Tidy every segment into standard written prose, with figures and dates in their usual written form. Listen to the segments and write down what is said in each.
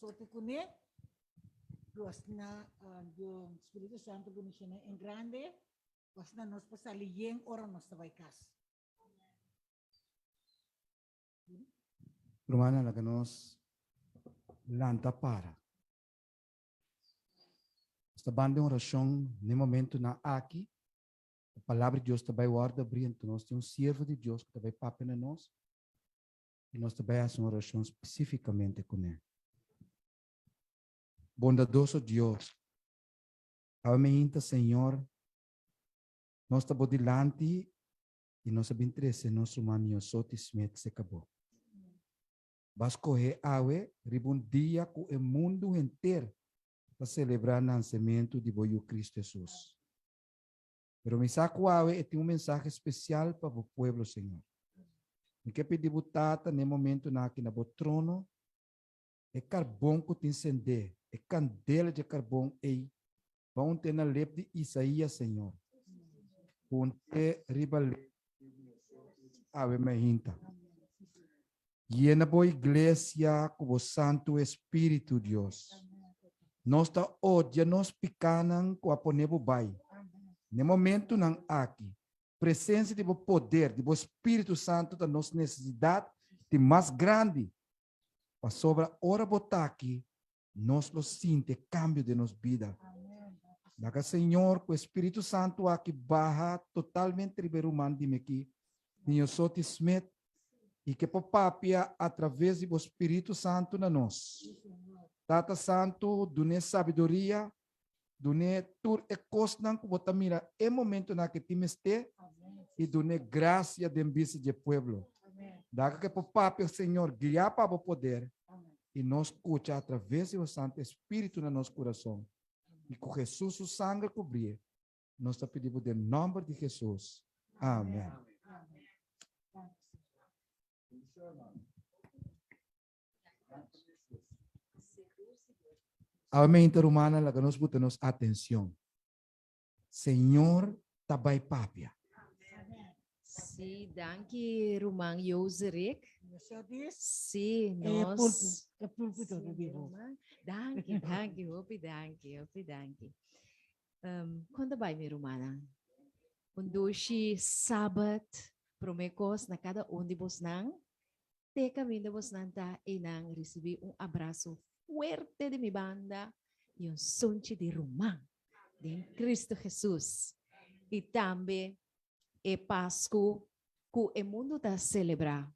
Miosote kuné, ku asina Dios Spiritu Santu bendishoné en grande, ku asina nos por sali yen ora nos ta bai kas. Rumannan, laga nos lanta para. Nos ta ban den orashon n'e momentunan aki. E Palabra di Dios ta bai wòrdu abrí, anto nos tin un siervo di Dios ku ta bai papia na nos i nos ta bai hasi un orashon spesífikamente kuné. Bondadoso Dios, awe meinta, Señor, nos ta bo dilanti i nos a bin trese nos ruman Miosotis Smith serka bo. Bo a skohé awe riba un dia ku e mundu henter ta selebrá nansementu di bo Yu Kristu Hesus. Pero mi sa ku awe e tin un mensahe spesial pa bo pueblo, Señor. Mi ke pidi bo Tata n'e momentunan aki na bo trono, e karbon ku tin sendé, e kandela dje karbon ei, ba unt'é na lep di Isaías, Señor. Unt'é riba lep di nosotros awe mainta. Yena bo iglesia ku bo Santu Espíritu, Dios. Nos ta odia nos pikánan ku a pone bo bai. N'e momentunan aki, presensia di bo poder, di bo Spiritu Santu ta nos nesesidat di mas grandi, pasobra ora bo ta aki, nos lo sinti e kambio den nos bida. Laga Señor ku e Spiritu Santu aki baha totalmente riba e ruman di mi aki, Miosotis Smith, i ke por papia atraves di bo Spiritu Santu na nos. Tata Santu, dun'é sabiduria, dun'é tur e kosnan ku bo ta mira e momentunan ke tin mester, i dun'é grasia den bista dje pueblo. Laga ke por papia, Señor, guiá pa bo poder, i nos skucha atraves di bo Santu Espíritu na nos kurason, i ku Hesus su sanger kubrié, nos ta pidi bo den nòmber di Hesus. Amèn. Awe rumannan, laga nos buta nos atencion. Señor ta bai papia. Sí, danki ruman Joserik. Sí, nos. E púlpito ta di bo. Danki, danki, hopi danki, hopi danki. Um, kon ta bai mi rumannan? Un dushi Sabbat, promé kos na kada un di bosnan. Te kaminda bosnan ta einan risibí un abraso fuerte di mi banda i un sunchi di ruman den Cristo Jesus. I tambe e Pasku ku e mundu ta selebrá.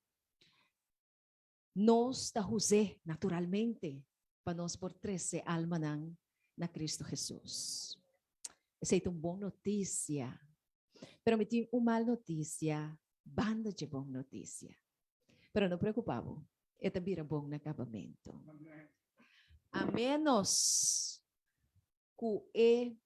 Nos ta hus'é naturalmente pa nos por trese almanan na Cristo Jesus. Esei ta un bon notisia. Pero mi tin un mal notisia banda dje bon notisia. Pero no preocupa bo, e ta bira bon na cabamento. A menos cu e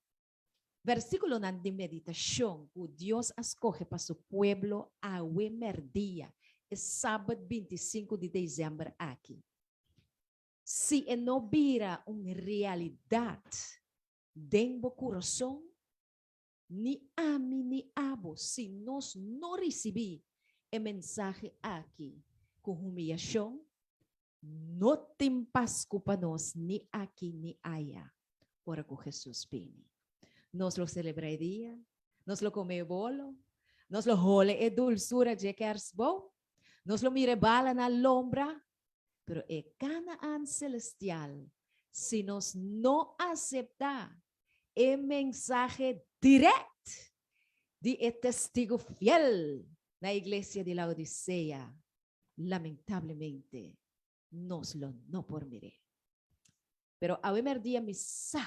Versíkulonan di meditashon ku Dios a skohe pa su pueblo awe mèrdia, e sabat 25 di desèmber aki. Si e no bira un realidat den bo kurason, ni ami ni abo, si nos no risibí e mensahe aki ku humiyashon, No tin Pasku pa nos ni aki ni aya ora ku Hesus bini. Nos lo selebrá e dia, nos lo kome e bolo, nos lo hole e dulsura dje kèrsboom, nos lo mira e bala na lombra, pero e Kanaan selestial, si nos no aseptá e mensahe dirèkt di e testigu fiel na iglesia di Laodisea, Lamentablemente nos lo no por mir'é. Pero awe mèrdia mi sa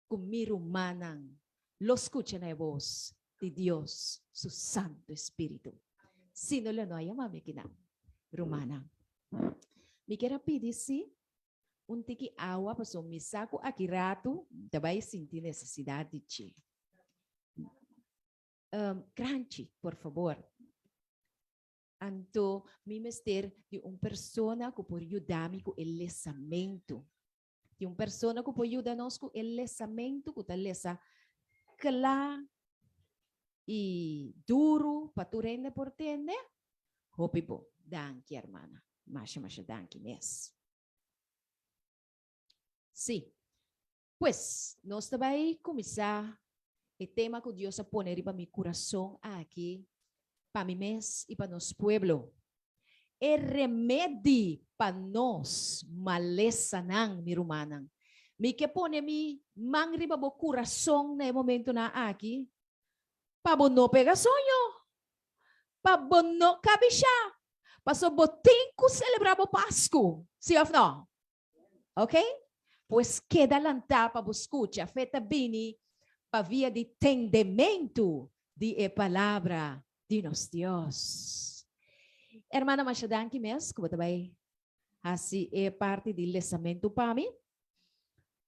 ku mi rumannan lo skucha na e bos di Dios su Santu Spiritu. Si no lo no a yama mi akinan. Rumannan, mi kier a pidi si un tiki awa pasobra mi sa ku aki ratu mi ta bai sinti nesesidat di dje. Kranchi, por fabor. Anto mi mester di un persona ku por yuda mi ku e lesamentu. Di un persona ku por yuda nos ku e lesamentu, ku ta lesa kla i duru pa tur hende por tende. Hopi bon. Danki, hermana. Masha, masha danki mes. Sí. Pues, nos ta bai kuminsá e tema ku Dios a pone riba mi kurason aki pa mi mes i pa nos pueblo. E remedi pa nos malesanan, mi rumannan. Mi ke pone mi man riba bo kurason na e momentonan aki pa bo no pega soño, pa bo no kabishá, pasobra bo tin ku selebrá bo Pasku, sí òf no? Ok? Pues keda lantá pa bo skucha. Fe ta bini pa via di tendementu di e palabra di nos Dios. Hermana, masha danki mes ku bo ta bai hasi e parti di lesamentu pa mi.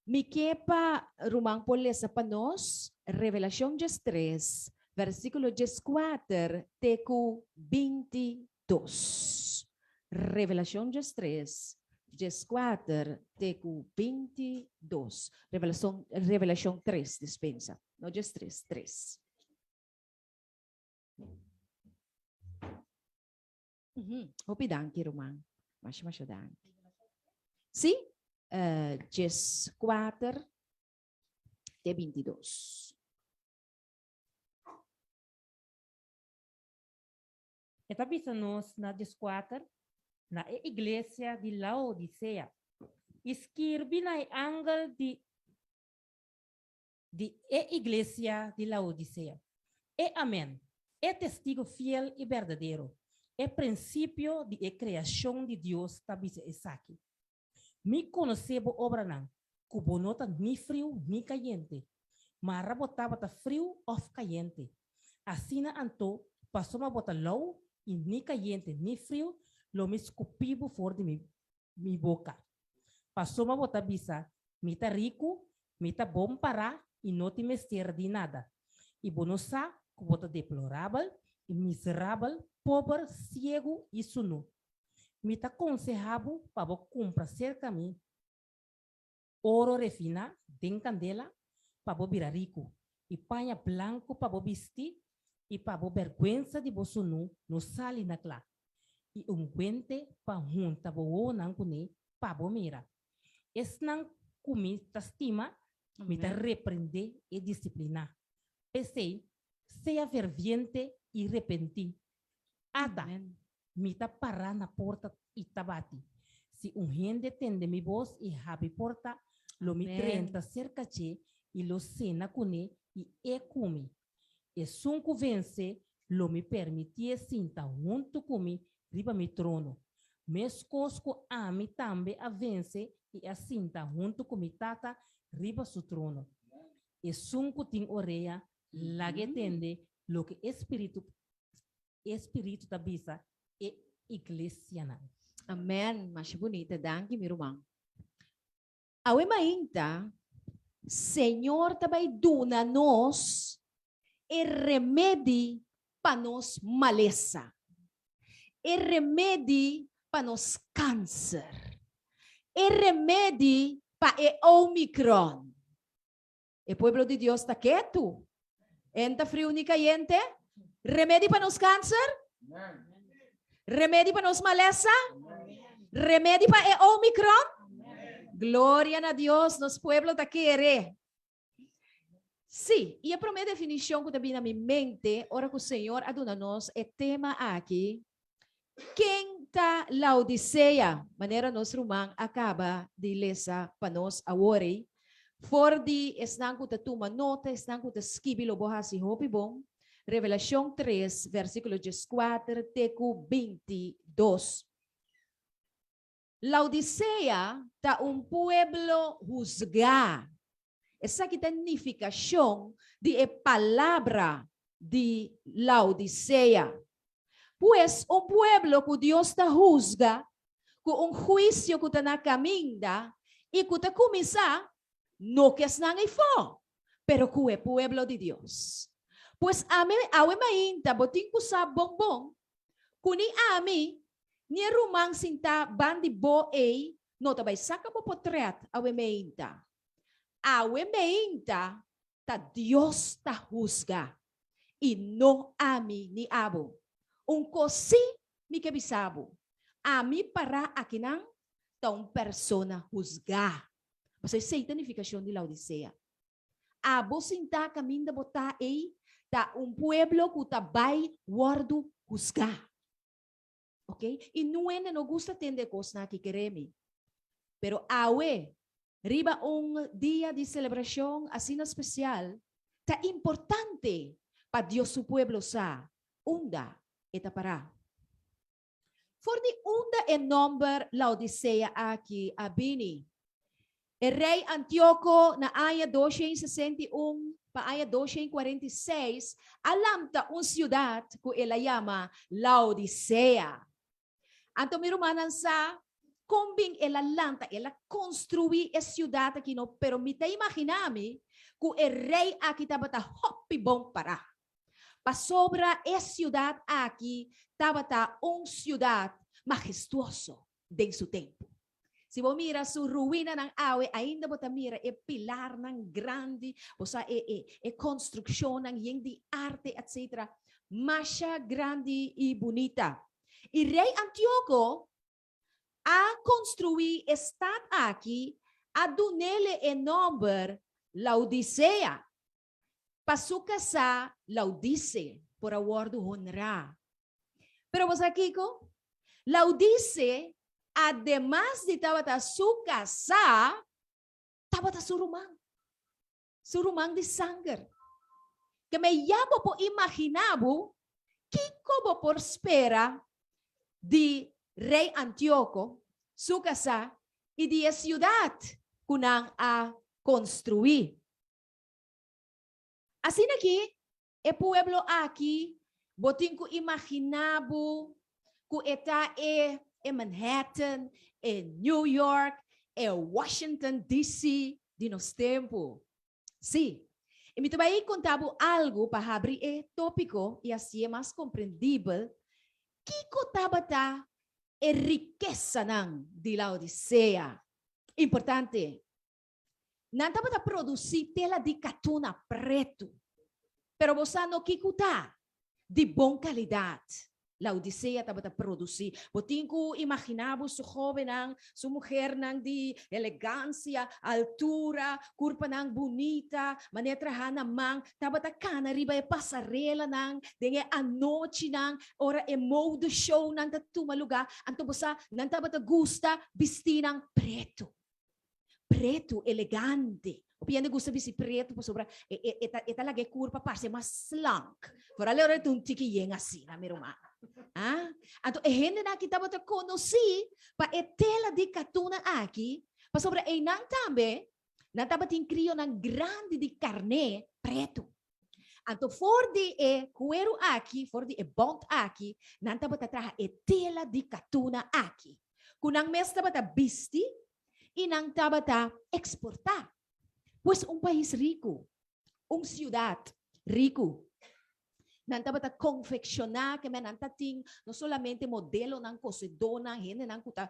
Mi ke pa ruman por lesa pa nos Revelashon 13, versíkulo 14 te ku 22. Revelashon 13, 14 te ku 22. Revelashon, Revelashon 3, dispensa. No 13, 3. Hopi danki, ruman. Masha, masha danki. Sí, uh, 14 te 22. E ta bisa nos na 14, na e iglesia di Laodisea. I skirbi na e angel di di e iglesia di Laodisea. E Amen, e testigo fiel i berdadero, e prinsipio di e kreashon di Dios ta bisa esaki, Mi konosé bo obranan, ku bo no ta ni friu ni kayente. Mara bo tabata friu òf kayente. Asina anto, pasobra bo ta lou i ni kayente ni friu, lo mi skupí bo for di mi mi boka. Pasobra bo ta bisa, Mi ta riku, mi ta bon pará i no tin mester di nada. I bo no sa ku bo ta deplorabel i miserabel, pober, siegu i sunú. Mi ta konsehá bo pa bo kumpra serka mi oro refiná den kandela pa bo bira riku, i paña blanku pa bo bisti, i pa bo bèrgwensa di bo sunú no sali na kla, i unguente pa hunta bo wowonan kuné pa bo mira. Esnan ku mi ta stima, mi ta reprendé i disipliná. P'esei, sea ferviente i repentí. Ata, mi ta pará na porta i ta bati. Si un hende tende mi bos i habri porta, lo mi drenta serka dje i lo sena kuné i e ku mi. Esun ku vense, lo mi permitié sinta huntu ku mi riba mi trono, meskos ku ami tambe a vense i a sinta huntu ku mi Tata riba su trono. Esun ku tin orea, lag'é tende loke e spiritu e spiritu ta bisa e iglesianan. Amen, masha bunita, danki mi ruman. Awe mainta, Señor ta bai duna nos e remedi pa nos malesa, e remedi pa nos kanser, e remedi pa e Omicron. E pueblo di Dios ta ketu. En ta friu ni kayente. Remedi pa nos kanser? Remedi pa nos malesa? Remedi pa e Omicron? Gloria na Dios, nos pueblo ta kere. Sí, i e promé definishon ku ta bini na mi mente ora ku Señor a duna nos e tema aki, ken ta Laodisea? Manera nos ruman a kaba di lesa pa nos awor ei. For di esnan ku ta tuma nota, esnan ku ta skibi lo bo hasi hopi bon. Revelashon 3, versíkulo 14 te ku 22. Laodisea ta un pueblo husgá. Esaki ta nifikashon di e palabra di Laodisea. Pues, un pueblo ku Dios ta husga ku un huisio ku ta na kaminda i ku ta kuminsá no ku esnan eifó, pero ku e pueblo di Dios. Pues ami, awe mainta bo tin ku sa bon bon ku ni ami ni e ruman sintá bandi bo ei no ta bai saka bo potrèt awe mainta. Awe meinta ta Dios ta husga i no ami ni abo. Un kos sí mi ke bisa bo, ami pará akinan ta un persona husgá. Pasobra esei ta nifikashon di Laodisea. Abo sintá kaminda bo ta ei ta un pueblo ku ta bai wòrdu husgá. Ok? I nu hende no gusta tende e kosnan aki, kere mi. Pero awe, riba un dia di selebrashon asina spesial, ta importante pa Dios su pueblo sa unda e ta pará. For di unda e nòmber Laodisea aki a bini? E rei Antioko na aña 261 pa aña 246 a lanta un siudat ku el a yama Laodisea. Anto mi rumannan sa kon bin el a lanta, el a konstruí e siudat aki no, pero mi ta imaginá mi ku e rei aki tabata hopi bon pará. Pasobra e siudat aki tabata un siudat mahestuoso den su tempu. Si bo mira su ruinanan awe, ainda bo ta mira e pilarnan grandi, bo sa e e e konstrukshonnan yen di arte etsetera, masha grandi i bunita. I rei Antioko a konstruí e stat aki, a dun'ele e nòmber Laodisea. Pa su kasá Laodice por a wòrdu honrá. Pero bo sa kiko? Laodice, ademas di tabata su kasá, tabata su ruman. Su ruman di sanger. Ke me ya bo por imaginá bo kiko bo por spera di rei Antioko, su kasá i di e siudat ku nan a konstruí. Asina ki e pueblo aki bo tin ku imaginá bo ku e ta e e Manhattan, e New York, e Washington DC di nos tempu. Sí, i mi ta bai konta bo algu pa habri e tópiko i hasié mas komprendibel kiko tabata e rikesanan di Laodisea. Importante, Nan tabata produsí tela di katuna pretu. Pero bo sa no kiko ta di bon kalidat Laodisea tabata produsí. Bo tin ku imaginá bo su hóbennan, su muhernan di elegansia, altura, kurpanan bunita, manera trahá na man, tabata kana riba e pasarelanan den e anochinan ora e mode shownan ta tuma lugá. Anto bo sa, nan tabata gusta bistinan pretu. Pretu, elegante. Hopi hende gusta bisti pretu pasobra e, e, e, ta, e ta laga e kurpa parse mas slank. Vooral ora e ta un tiki yen asina, mi ruman. Ah? Anto e hendenan aki tabata konosí pa e tela di katuna aki, pasobra einan tambe nan tabatin krionan grandi di karné pretu. Anto for di e kueru aki, for di e bont aki, nan tabata traha e tela di katuna aki, ku nan mes tabata bisti i nan tabata eksportá. Pues un pais riku, un siudat riku. Nan tabata konfekshoná, ke men nan ta tin no solamente modelonan, kosedónan, hendenan ku ta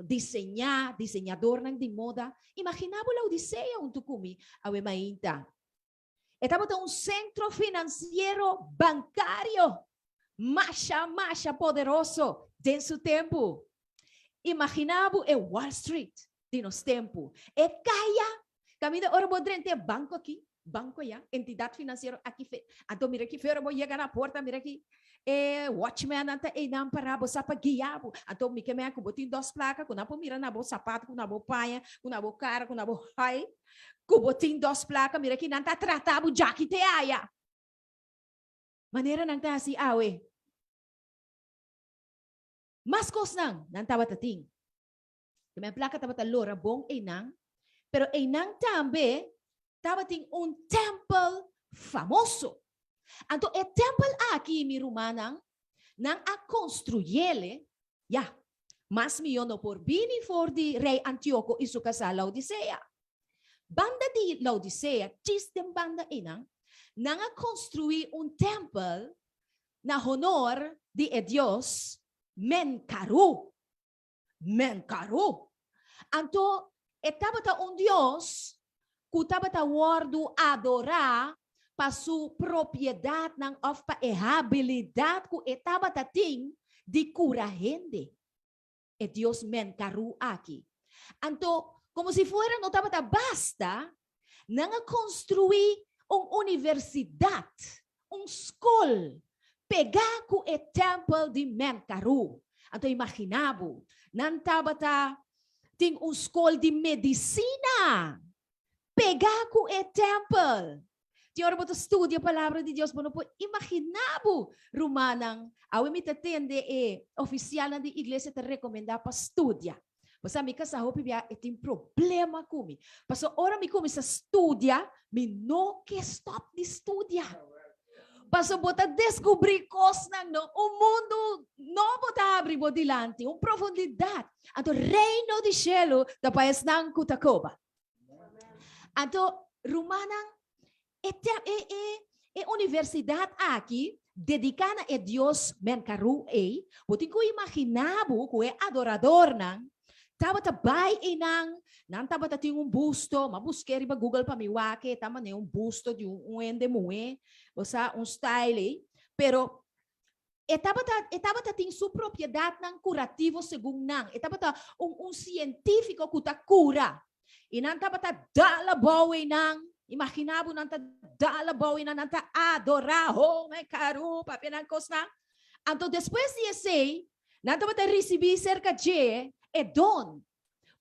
diseñá, diseñadornan di moda. Imaginá bo Laodisea huntu ku mi awe mainta. E tabata un sentro finansiero bankario masha masha poderoso den su tempu. Imaginá bo e Wall Street di nos tempu. E kaya kaminda ora bo drenta e banko aki, banko aya, entidat finansiero aki, anto mira ki fe ora bo yega na porta mira ki e watchmannan ta einan pará bo sa pa guia bo. Anto mi ke mea ku bo tin dos plaka ku nan por mira na bo sapato, ku na bo paña, ku na bo kara, ku na bo hai. Ku bo tin dos plaka, mira ki nan ta trata bo djaki te aya. Manera nan ta hasi awe. Mas kosnan nan tabata tin. Te men plaka tabata lora bon einan, pero einan tambe tabatin un tèmpel famoso. Anto e tèmpel aki, mi rumannan, nan a konstruyele, ya, Mas mihó no por bini for di rei Antioko i su kasá Laodisea. Banda di Laodisea, djis den banda einan, nan a konstruí un tèmpel na honor di e dios Menkaru. Menkaru! Anto e tabata un dios ku tabata wòrdu adorá pa su propiedatnan òf pa e habilidat ku e tabata tin di kura hende, e dios Menkaru aki. Anto, Komo si fuera no tabata basta, nan a konstruí un universidat, un skol, pegá ku e tèmpel di Menkaru. Anto imaginá bo, nan tabata tin un skol di medisina pegá ku e tèmpel. Tin ora bo ta studia Palabra di Dios, bo no por imaginá bo, rumannan. Awe mi ta tende e ofisialnan di iglesia ta rekomendá pa studia. Bo sa mi kasá hopi bia e tin problema ku mi. Pasobra ora mi kuminsá studia, mi no ke stòp di studia. Pasobra bo ta deskubrí kosnan no, un mundu nobo ta habri bo dilanti, un profundidat. Anto Reino di shelu ta pa esnan ku ta koba. Anto, rumannan, e, te, e, e, e universidat aki, dediká na e dios Menkaru ei, bo tin ku imaginá bo ku e adoradornan tabata bai einan, nan tabata tin un busto, m'a busk'é riba Google pa mi wak e ta manera un busto di un, un hende muhé, bo sa, un style ei, pero E tabata, e tabata tin su propiedatnan kurativo segun nan. E tabata un, un sientífiko ku ta kura. I nan tabata dal abou einan. Imaginá bo, nan ta dal abou einan, nan ta adorá, home, karu, papia nan kosnan. Anto despues di esei, nan tabata risibí serka dje e don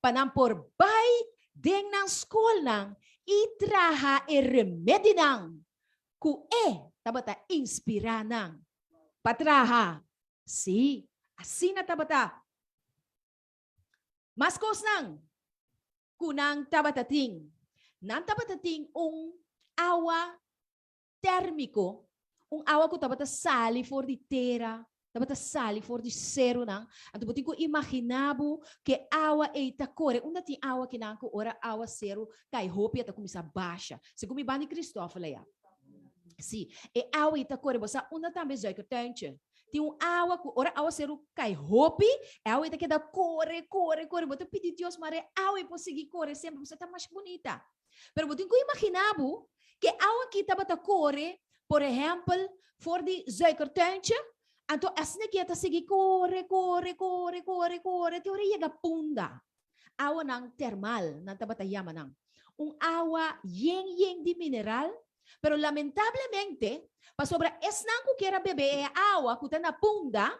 pa nan por bai den nan skolnan i traha e remedinan ku e tabata inspirá nan pa traha. Sí, asina tabata. Mas kosnan ku nan tabata tin. Nan tabata tin un awa térmiko, un awa ku tabata sali for di tera, tabata sali for di serunan. Anto bo tin ku imaginá bo ku e awa ei ta kore. Unda tin awa kinan ku ora awa seru kai hopi e ta kuminsá basha? Segun mi banda di Christoffel aya. Sí, e awa ei ta kore. Bo sa unda tambe Zuikertuintje? Tin un awa ku ora awa seru kai hopi, e awa ei ta keda kore, kore, kore. Bo ta pidi Dios mara e awa ei por sigui kore semper pasobra e ta masha bunita. Pero bo tin ku imaginá bo ku e awa aki tabata kore, por ehèmpel, for di Zuikertuintje, anto asina ki e ta sigui kore, kore, kore, kore, kore, te ora e yega Punda. Awanan termal, nan tabata yama nan. Un awa yen yen di mineral, pero lamentablemente, pasobra esnan ku kier a bebe e awa ku ta na Punda,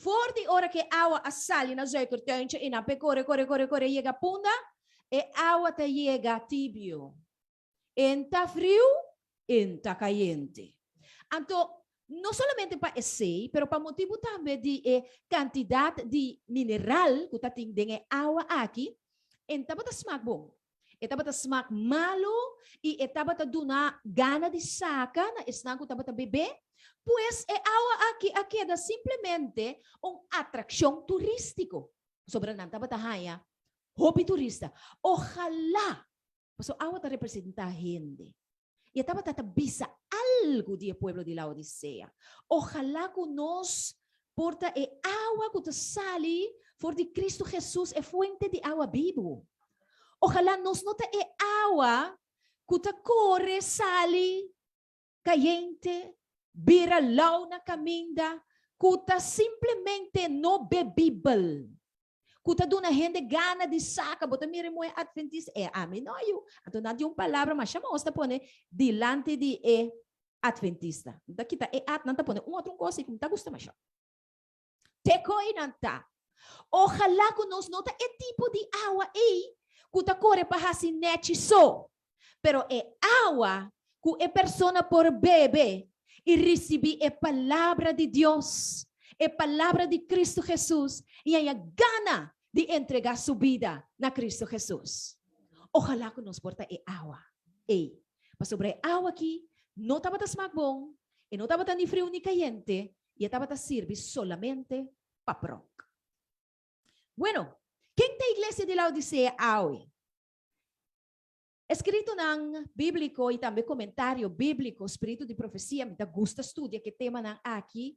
For di ora ku e awa a sali na Zuikertuintje i nan p'e kore, kore, kore, kore yega Punda, e awa ta yega tibio. En ta friu, en ta kayente. Anto, no solamente pa esei, pero pa motibu tambe di e kantidat di mineral ku ta tin den e awa aki, en tabata smak bon. E tabata smak malu i e tabata duna gana di saka na esnan ku tabata bebé. Pues e awa aki a keda simplemente un atrakshon turístiko, pasobra nan tabata haña hopi turista. Ojalá, pasobra awa ta representá hende, i e tabata ta bisa algu di e pueblo di Laodisea. Ojalá ku nos por ta e awa ku ta sali for di Kristu Hesus, e fuente di awa bibu. Ojalá nos no ta e awa ku ta kore sali kayente, bira lau na kaminda, ku ta simplemente no bebibel, ku ta duna hende gana di saka. Bo ta mira e muhé adventista? E ami no yu. Anto nan tin un palabra masha maos ta pone dilanti di e adventista. Nan ta kita e ad, nan ta pone un otro kos ku mi ta gusta masha. Te koi nan ta. Ojalá ku nos no ta e tipo di awa ei ku ta kore pa hasi nèchi so, pero e awa ku e persona por bebe i risibí e Palabra di Dios, e Palabra di Kristu Hesus, i haña gana di entregá su bida na Kristu Hesus. Ojalá ku nos por ta e awa ei, pasobra e awa aki no tabata smak bon, e no tabata ni friu ni kayente, i e tabata sirbi solamente pa pronk. Bueno, ken ta iglesia di Laodisea awe? Eskritonan bíbliko i tambe komentario bíbliko, spiritu di profesia, mi ta gusta studia ke temanan aki,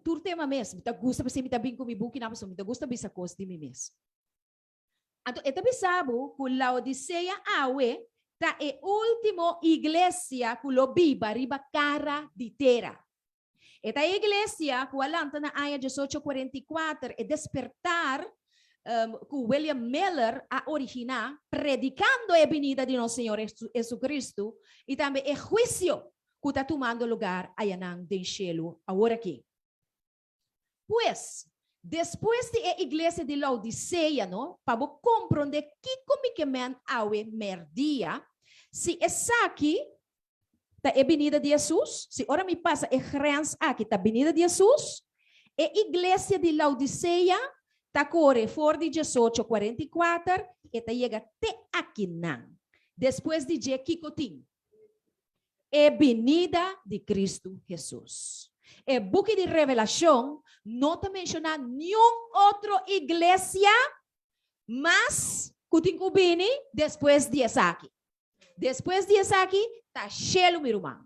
tur tema mes, mi ta gusta p'esei mi ta bin ku mi bukinan pasobra mi ta gusta bisa kos di mi mes. Anto e ta bisa bo ku Laodisea awe ta e último iglesia ku lo biba riba kara di tera. E ta e iglesia ku a lanta na aña diesocho kuarenta i kuater, e despertar. ku William Miller a originá predikando e binida di nos Señor Jesucristo i tambe e huisio ku ta tumando lugar ayanan den shelu aworakí. Pues, despues di e iglesia di Laodisea, no, pa bo komprondé kiko mi ke men awe mèrdia, si esaki ta e binida di Hesus, si ora mi pasa e grens aki ta binida di Hesus, e iglesia di Laodisea ta kore for di diesocho 44, e ta yega te akinan. Despues di dje kiko tin? E binida di Kristu Hesus. E buki di Revelashon no ta menshoná niun otro iglesia mas ku tin ku bini despues di esaki. Despues di esaki ta shelu mi ruman.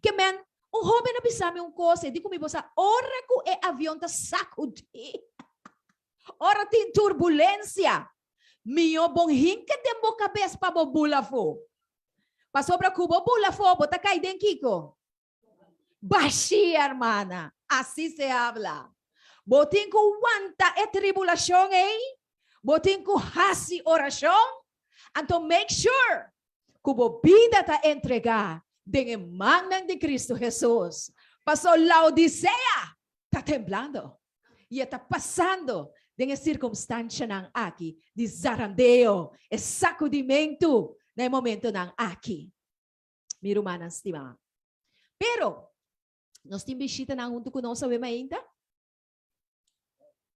Ke men, un hoben a bisa mi un kos, e di ku mi bo sa ora ku e avion ta sakudí, ora tin turbulensia, mihó bon hinka den bo kabes pa bo bula afó. Pasobra ku bo bula afó bo ta kai den kiko? Bashí, hermana. Así se habla. Bo tin ku wanta e tribulashon ei, bo tin ku hasi orashon, anto make sure ku bo bida ta entregá den e mannan di Kristu Hesus. Paso Laodisea ta temblando i e ta pasando den e sirkumstanshanan aki di zarandeo, e sakudimentu na e momentonan aki. Mi rumannan stimá. Pero, nos tin bishitanan huntu ku nos awe mainta?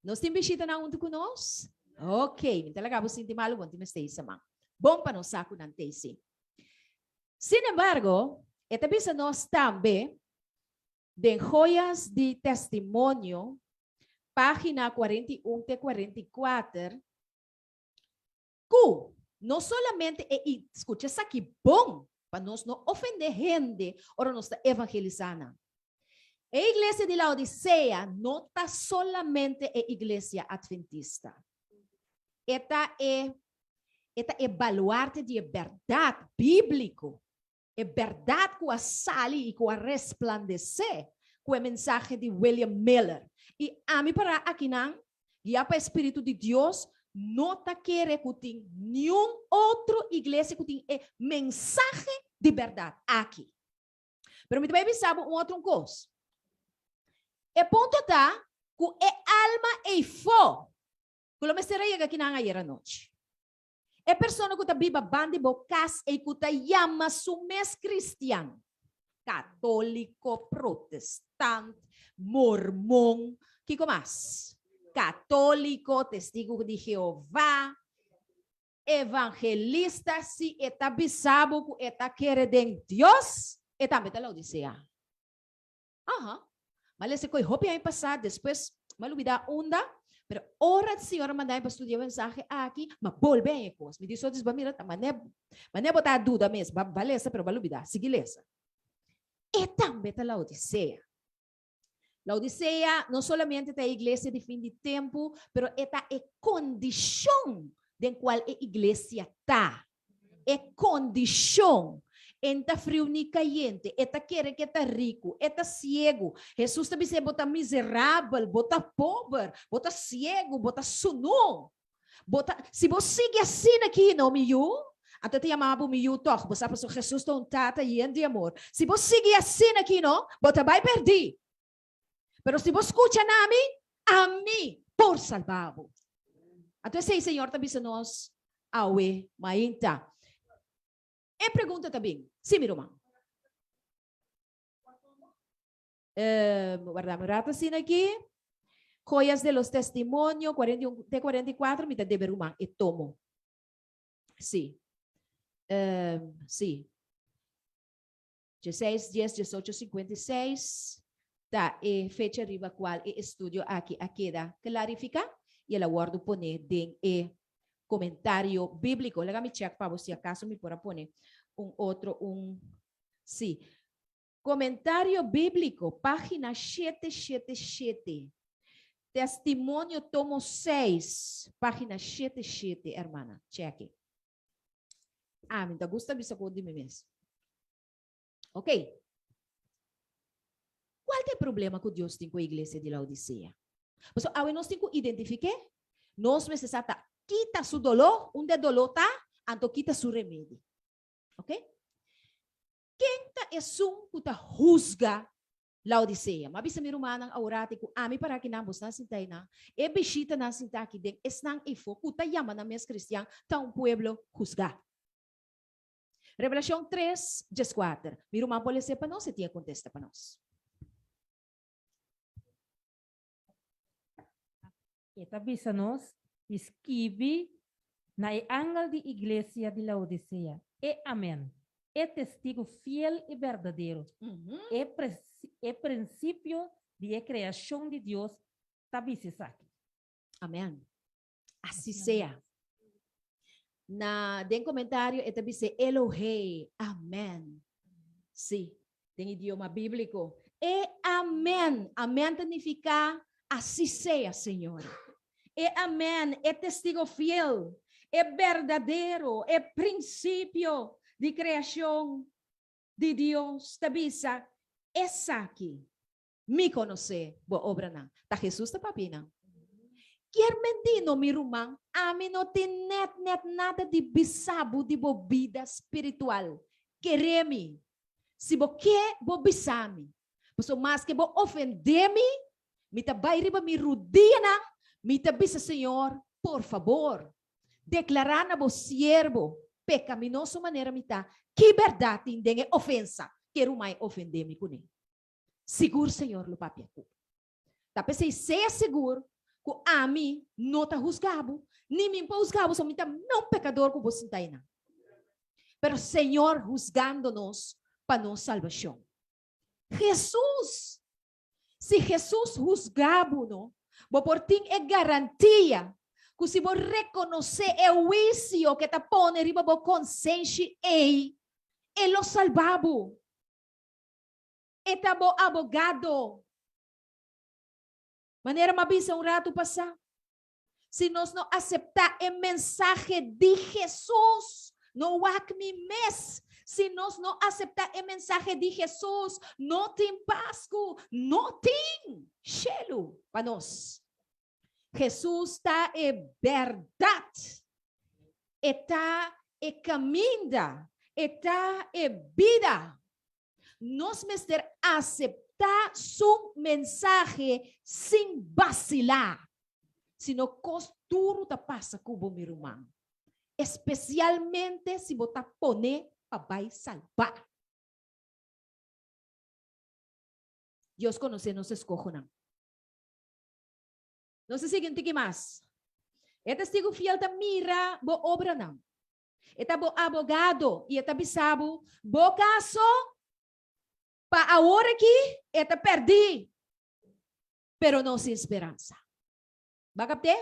Nos tin bishitanan huntu ku nos? Ok, mi ta laga bo sinti malu, bon tin mester isa man. Bon pa nos sa ku nan ta esi. Sin embargo, e ta bisa nos tambe den Joyas di Testimonio, página 41 te 44, Ku no solamente e i skucha esaki bon pa nos no ofendé hende ora nos ta evangelisá nan. E iglesia di Laodisea no ta solamente e iglesia adventista. E ta e e ta e baluarte di e bèrdat bíbliko E bèrdat ku a sali i ku a resplandesé ku e mensahe di William Miller. I ami pará akinan, guiá pa e Spiritu di Dios, no ta kere ku tin niun otro iglesia ku tin e mensahe di bèrdat aki. Pero mi ta bai bisa bo un otro un kos. E punto ta ku e alma eifó ku lo mester a yega akinan ayer anochi. E persona ku ta biba banda di bo kas ei ku ta yama su mes kristian, katóliko, protestant, mormon, kiko mas? Katóliko, Testigu di Jehová, evangelista, si e ta bisa bo ku e ta kere den Dios, e tambe ta Laodisea. Aha. Ma lesa koe hopi aña pasá, despues m'a lubidá unda, pero ora Señor a manda mi pa studia e mensahe aki, m'a bolbe haña e kos. Mi di, Sotis, bo a mira, ta manera, manera bo ta a duda mes, bo a lesa pero bo a lubidá. Sigui lesa. E tambe ta Laodisea. Laodisea no solamente ta e iglesia di fin di tempu, pero e ta e kondishon den kual e iglesia ta. E kondishon. E n'ta friu ni kayente, e ta kere ku e ta riku, e ta siegu. Hesus ta bis'é, Bo ta miserabel, bo ta pober, bo ta siegu, bo ta sunú. Bo ta, si bo sigui asina aki, no, mi yu, anto e ta yama bo mi yu tòg, bo sa pasobra Hesus ta un Tata yen di amor. Si bo sigui asina aki, no, bo ta bai pèrdí. Pero si bo skucha na mi, ami por salba bo. Anto esei Señor ta bisa nos awe mainta. E pregunta ta bin, si mi ruman. Warda mi un rato asina aki. Joyas de los Testimonio, 41 te 44, mi ta debe ruman e tomo. Si. Si. Dieseis, dies, diesocho, 56 ta e fecha riba kual e estudio aki a keda klarifiká i el a wòrdu poné den e komentario bíbliko. Laga mi chèk pa bo si akaso mi por a pone un otro un sí. Komentario bíbliko, página 777. Testimonio tomo 6, página 77, hermana. Chèk. Ami ta gusta bisa ku di mi mes. Ok. Kual ta e problema ku Dios tin ku e iglesia di Laodisea? Pasobra awe nos tin ku identifiké. Nos mester sa ta kita su doló, unda e doló ta, anto kita su remedi. Ok? Ken ta esun ku ta husga Laodisea? M'a bisa mi rumannan aworati ku ami para akinan, bosnan sinta einan, e bishitanan sinta aki den esnan eifó ku ta yama nan mes kristian ta un pueblo husgá. Revelashon tres, dieskuater. Mi ruman por les'é pa nos, e tin e kontesta pa nos. E ta bisa nos di skibi na e angel di iglesia di Laodisea, E Amen, e testigu fiel i berdadero, e e prinsipio di e kreashon di Dios ta bisa esaki. Amen. Asi sea. Na den komentario e ta bisa Elohei. Amen. Sí, den idioma bíbliko. E amen. Amen ta nifiká asi sea, Señor. E amen, e testigo fiel, e berdadero, e prinsipio di kreashon di Dios ta bisa esaki. Mi konosé bo obranan. Ta Hesus ta papia nan. Kier mendí no, mi ruman, ami no tin nèt nèt nada di bisa bo di bo bida spiritual. Keré mi. Si bo ke, bo bisa mi. Pasobra maske bo ofendé mi, mi ta bai riba mi rudianan, mi ta bisa Señor, por fabor, deklará na bo siervo pekaminoso manera mi ta, ki bèrdat tin den e ofensa ku e ruman a ofendé mi kuné. Sigur Señor lo papia ku bo. Ta p'esei sea sigur ku ami no ta husga bo, ni mi por husga bo, pasobra mi ta un pekador ku bo sinta einan. Pero Señor husgando nos pa nos salbashon. Hesus! Si Hesus husga bo no, bo por tin e garantia ku si bo rekonosé e huisio ku e ta pone riba bo konsenshi ei, e lo salba bo. E ta bo abogado. Manera m'a bisa un ratu pasá, si nos no aseptá e mensahe di Hesus, no wak mi mes, si nos no aseptá e mensahe di Hesus, no tin Pasku, no tin shelu pa nos. Hesus ta e bèrdat. E ta e kaminda. E ta e bida. Nos mester aseptá su mensahe sin basilá. Sino kos duru ta pasa ku bo, mi ruman, espesialmente si bo ta pone pa bai salbá. Dios konosé nos eskohonan. Nos ta sigui un tiki mas. E testigu fiel ta mira bo obranan. E ta bo abogado i e ta bisa bo, bo kaso pa awor aki e ta pèrdí, pero no sin speransa. Bo a kapt'é?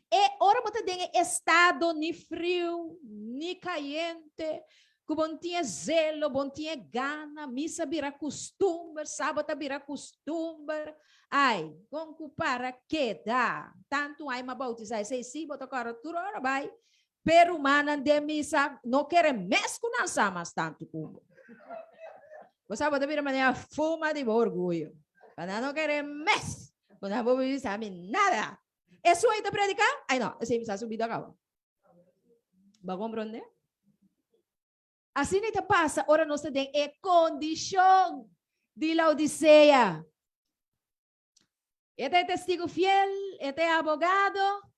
E ora bo ta den e estado ni friu ni kayente, ku bo no tin e zelo, bo no tin e gana, misa bira kustumber, sabat a bira kustumber, ai, kon ku para keda? Tantu ai m'a bautisá esei sí, bo ta kòrda tur ora bai P'e rumannan den misa no kere mes ku nan sa mas tantu ku bo. Bo sa bo ta bira manera fuma di bo orguyo. Pa nan no kere mes ku nan por bisa mi nada. Esun ei ta prediká? Ai no, esei mi sa su bida kaba. Bo a komprondé? Asina ei ta pasa ora nos ta den e kondishon di Laodisea. E ta e testigu fiel, e ta e abogado,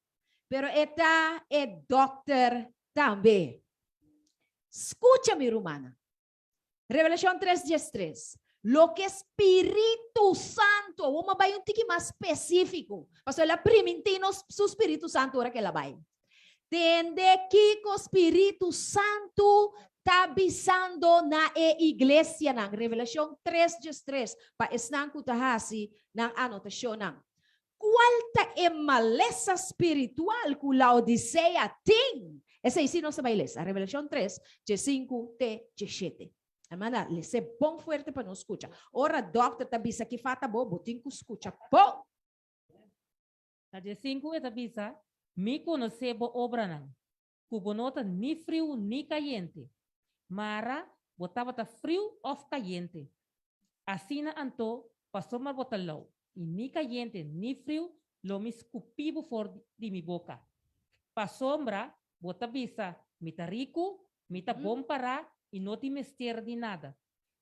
pero e ta e dokter tambe. Skucha mi rumannan. Revelashon 3 diestres. Loke Spiritu Santu, awor mi a bai un tiki mas spesífiko, pasobra el a primintí nos su Spiritu Santu ora ku el a bai. Tende kiko Spiritu Santu ta bisando na e iglesianan. Revelashon 3 diestres, pa esnan ku ta hasi nan anotashonnan. Kual ta e malesa spiritual ku Laodisea tin? Esei sí nos ta bai lesa, Revelashon 3, diesinku te diesshete. Hermana, les'é bon fuerte pa nos skucha. Ora dòkter ta bisa ki fata bo, bo tin ku skucha bon. Na diesinku e ta bisa, Mi konosé bo obranan, ku bo no ta ni friu ni kayente. Mara bo tabata friu òf kayente. Asina anto, pasobra bo ta lou i ni kayente ni friu, Lo mi skupi bo for di mi boka. Pasobra bo ta bisa, Mi ta riku, mi ta bon pará i no tin mester di nada.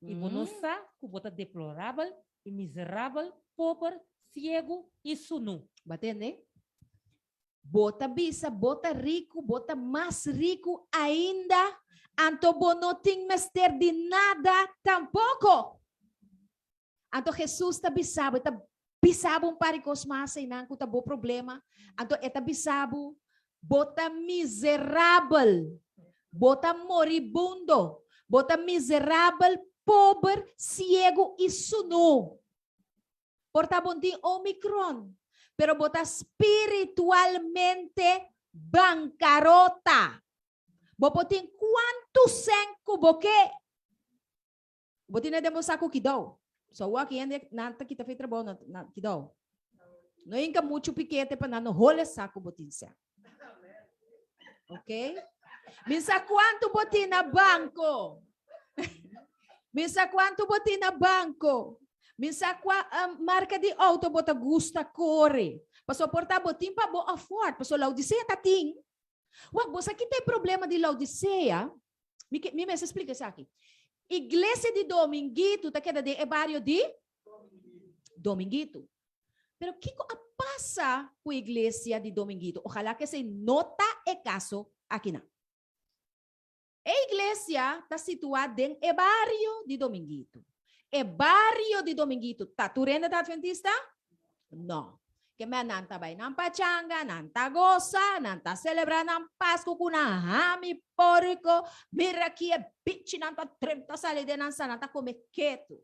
I bo no sa ku bo ta deplorabel i miserabel, pober, siegu i sunú. Bo a tende? Bo ta bisa bo ta riku, bo ta mas riku ainda, anto bo no tin mester di nada tampoko. Anto Hesus ta bisa bo, e ta bisa bo un par di kos mas einan ku ta bo problema. Anto e ta bisa bo, bo ta miserabel, bo ta moribundo, bo ta miserabel, pober, siegu i sunú. Por ta bo tin Omicron, pero bo ta spiritualmente bankarota. Bo por tin kuantu sèn ku bo ke. Bo tin den bo saku kidou. So awor aki hende nan ta kita fe trabou na na kidou. No hinka muchu pikete pa nan no hole saku bo tin sèn. Ok? Mi sa kuantu bo tin na banko. Mi sa kuantu bo tin na banko. Mi sa kua um, marka di auto bo ta gusta kore. Paso por ta bo tin pa bo afford. Paso Laodicea ta tin. Wak, bo sa kita e problema di Laodicea? Mi, ke, mi mester splika esaki. Iglesia di Dominguito ta keda den e bario di Dominguito. Pero kiko a pasa ku iglesia di Dominguito? Ojalá ke esei no ta e kaso akinan. E iglesia ta situá den e bario di Dominguito. E bario di Dominguito ta tur hende ta adventista? No. Ke men nan ta bai nan pachanga, nan ta gosa, nan ta selebrá nan Pasku ku nan hami porko. Mira ki e bichinan ta tremta sali den nan sa, nan ta kome ketu.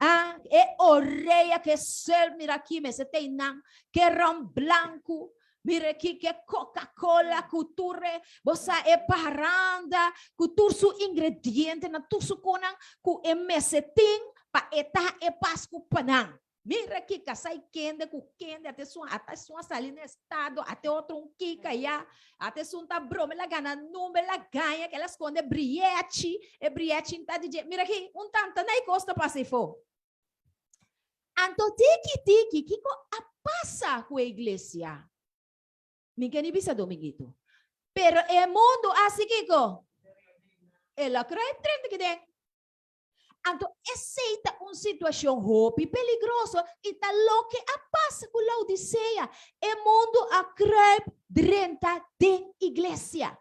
Ah, e orea ke sel, mira ki mester tei nan, ke ron blanku, mira ki ke Coca-Cola ku tur e, bo sa e paranda, ku tur su ingredientenan, tur su konan ku e mester tin pa e ta e Pasku pa nan. Mira ki kasá i kende ku kende, ate esun ata esun a sali na estado, ate otro un kika ya, ate esun ta broma, el a gana number, el a gaña, ke el a skonde briechi, e briechi ta di dje. Mira ki un tanta na e kos ta pasa efo. Anto tiki tiki kiko a pasa ku e iglesia? Mi ke ni bisa Dominguito. Pero e mundu a hasi kiko? El a kruip drenta kiden. Anto esei ta un situashon hopi peligroso i ta loke a pasa ku Laodisea. E mundu a kruip drenta den iglesia.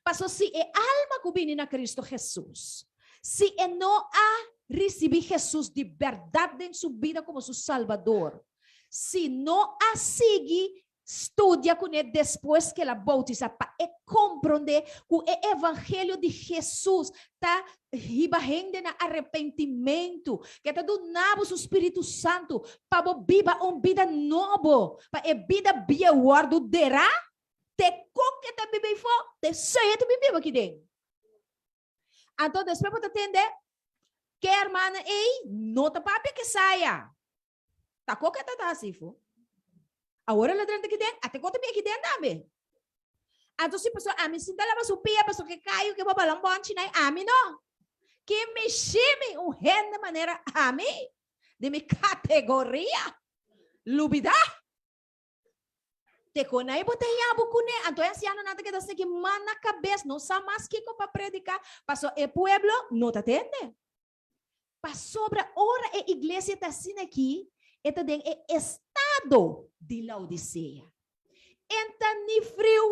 Paso si e alma ku bini na Kristu Hesus, si e no a risibí Hesus di bèrdat den su bida komo su Salbador, si no a sigui Studia kuné despues ku el a boutisá pa e komprondé ku e evangelio di Hesus ta hiba hende na arepentimentu, ku e ta duna bo su spiritu santu pa bo biba un bida nobo, pa e bida bieu wòrdu derá, te kon ku e ta biba ei fo, te soy e ta bin biba aki den. Anto despues bo ta tende ku e hermana ei no ta papia kesaya. Ta koke ta ta hasi fu. Awor el a drenta aki den, ate kote mi aki den tambe. Anto si pasobra ami sinta laba su pia pasobra ke kayu ke bo balon bonchi nai ami no. Ki mishimi un hende manera ami di mi kategoria lubida. Te kon ai bo ta yabu kuné? Anto e ansianonan ta keda seki man na kabes, no sa mas kiko pa prediká, pasobra e pueblo no ta tende. Pasobra ora e iglesia ta asina aki, e ta den e estado di Laodisea. En ta ni friu,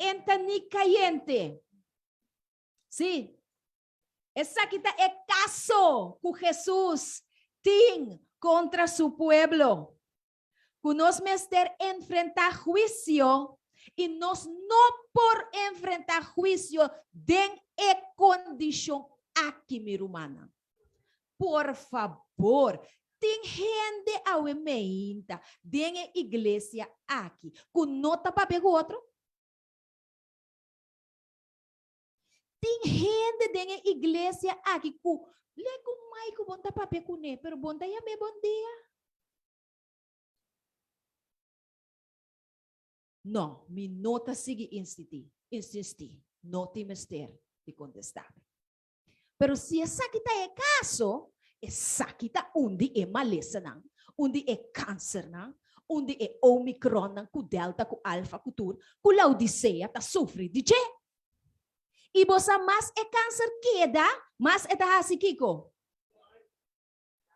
en ta ni kayente. Sí, esaki ta e kaso ku Hesus tin kontra su pueblo. Ku nos mester enfrentá huisio i nos no por enfrentá huisio den e kondishon aki, mi rumannan. Por fabor, tin hende awe meinta den e iglesia aki ku no ta papia ku otro? Tin hende den e iglesia aki ku le ku mai ku bon ta papia kuné, pero bon ta yam'é bon dia? No, mi no ta sigui instití, insistí, no tin mester di kontestá mi. Pero si esaki ta e kaso, esaki ta un di e malesanan, un di e kansernan, un di e Omicronnan ku Delta ku Alfa ku tur ku Laodicea ta sufri di dje. I bo sa mas e kanser keda, mas e ta hasi kiko?